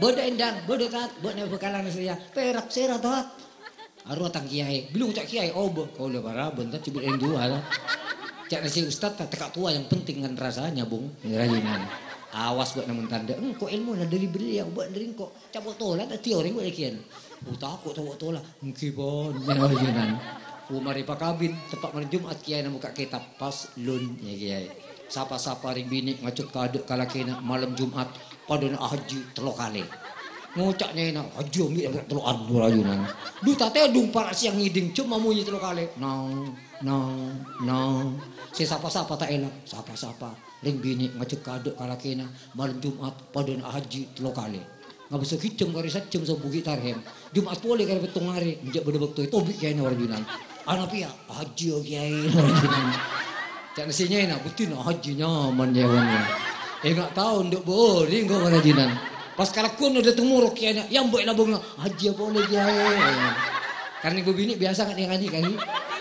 "Bâdâ Endang, bâdâ Tat, bâ'na bhâkalan sèya." "Pèrak sèra, Tat?" "Arowa tang kèyaè." "Bilung ca' kèyaè, obâ." "Kaulâ parabân, Tat, cobâ ènduwâ, Tat." Ca'na sè ustad, "Tat, tekka' towa, yang penting kan rasanya, Bung." Rajunan. "Awas bâ'na mon tandhâ. Engko' èlmona dâri beliau, bâ'na dâri engko'." Capo' tola, ta' dâddhi orèng kok lèghiyân. Oh, tako' capo' tola. Èngghi pon, nyana orèngan. Oh, marè pakabin, teppa' malem Jum'at, kèyaèna mokka' kètab. Faslun, ya, kèyaè. Sapa-sapa rèng binè' ngajhâk kaadâ' ka lakèna malem Jum'at, padâna ahajji tello kalè. Ngoca' nyèna, "Hajji ambi' tello'an ora ajunan." Dhu tatèdhung para' sè ngèdhing jhâmma monyè tello kalè. Nang, nang, nang. Sè sapa-sapa ta' èlang, sapa-sapa. Rèng binè' ngajhâk kaadâ' ka lakèna malem Jum'at, padâna ahajji tello kalè. Ngabâssa ghi' jhâm karè sajjhâm sobbhu ghi' tarèm. Jum'at polè karè pèttong arè, enjâ' bâdâ bâkto ètobi' kèyaèna ora ajunan. Ana pèya, "Hajji, ya, Kèyaè," ora ajunan. Ca'na sè nyèna, "Buddina hajji nyaman, ya, wan, ya." Enga' tao, ndâ' bâri' engko' ora ajunan. Pas kalagghuna dâteng morok kèyaèna, èambâ' è labângnga, "Hajji polè, Kèyaè." Kan nèko binè' biyasa kan nèkani, kan?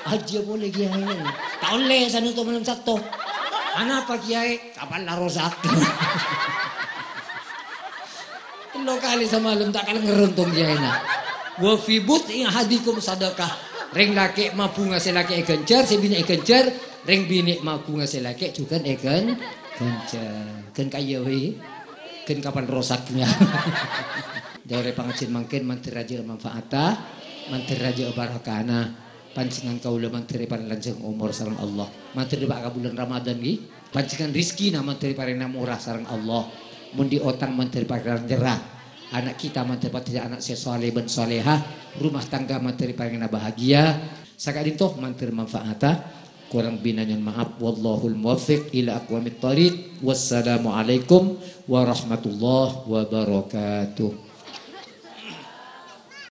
"Hajji polè, Kèyaè." Ta' ollè sanèko malem Satto. "Anapa, Kèyaè?" "Kapal la rosak." Tello kalè samalem ta' kalènger ontong kèyaèna. "Wa fi bud'i ahadikum sadaqah." Rèng lakè' mabhunga sè lakè' èghânjhâr, sè binè' èghânjhâr, rèng binè' mabhunga sè lakè' jhughân èghân-, ghânjhâr. Ghân kaya wè. Ghân kapal rosak, ya. Dhâri pangajiân mangkèn mandhâr rajâ'â manfaata, mandhâr rajâ'â barakana. Panjhennengngan kaulâ mandhâr èparèng lanjhâng omor sareng Allah. Mandhâr dâpa' ka bulân Ramadan, ghi. Panjhennengngan rejhekkèna mandhâr èparèngana mora sareng Allah. Mon dhi' otang mandhâr èparèng lanjhâng. Ana' kita mandhâr padhâddhi ana' sè shaleh bân shalehah. Rumah tangga mandhâr èparèngana bahagia. Saka'dinto mandhâr manfaata. Korang binè nyo'on maaf. Wallahul muwaffiq ila aqwamit thariq. Wassalamualaikum warahmatullahi wabarakatuh.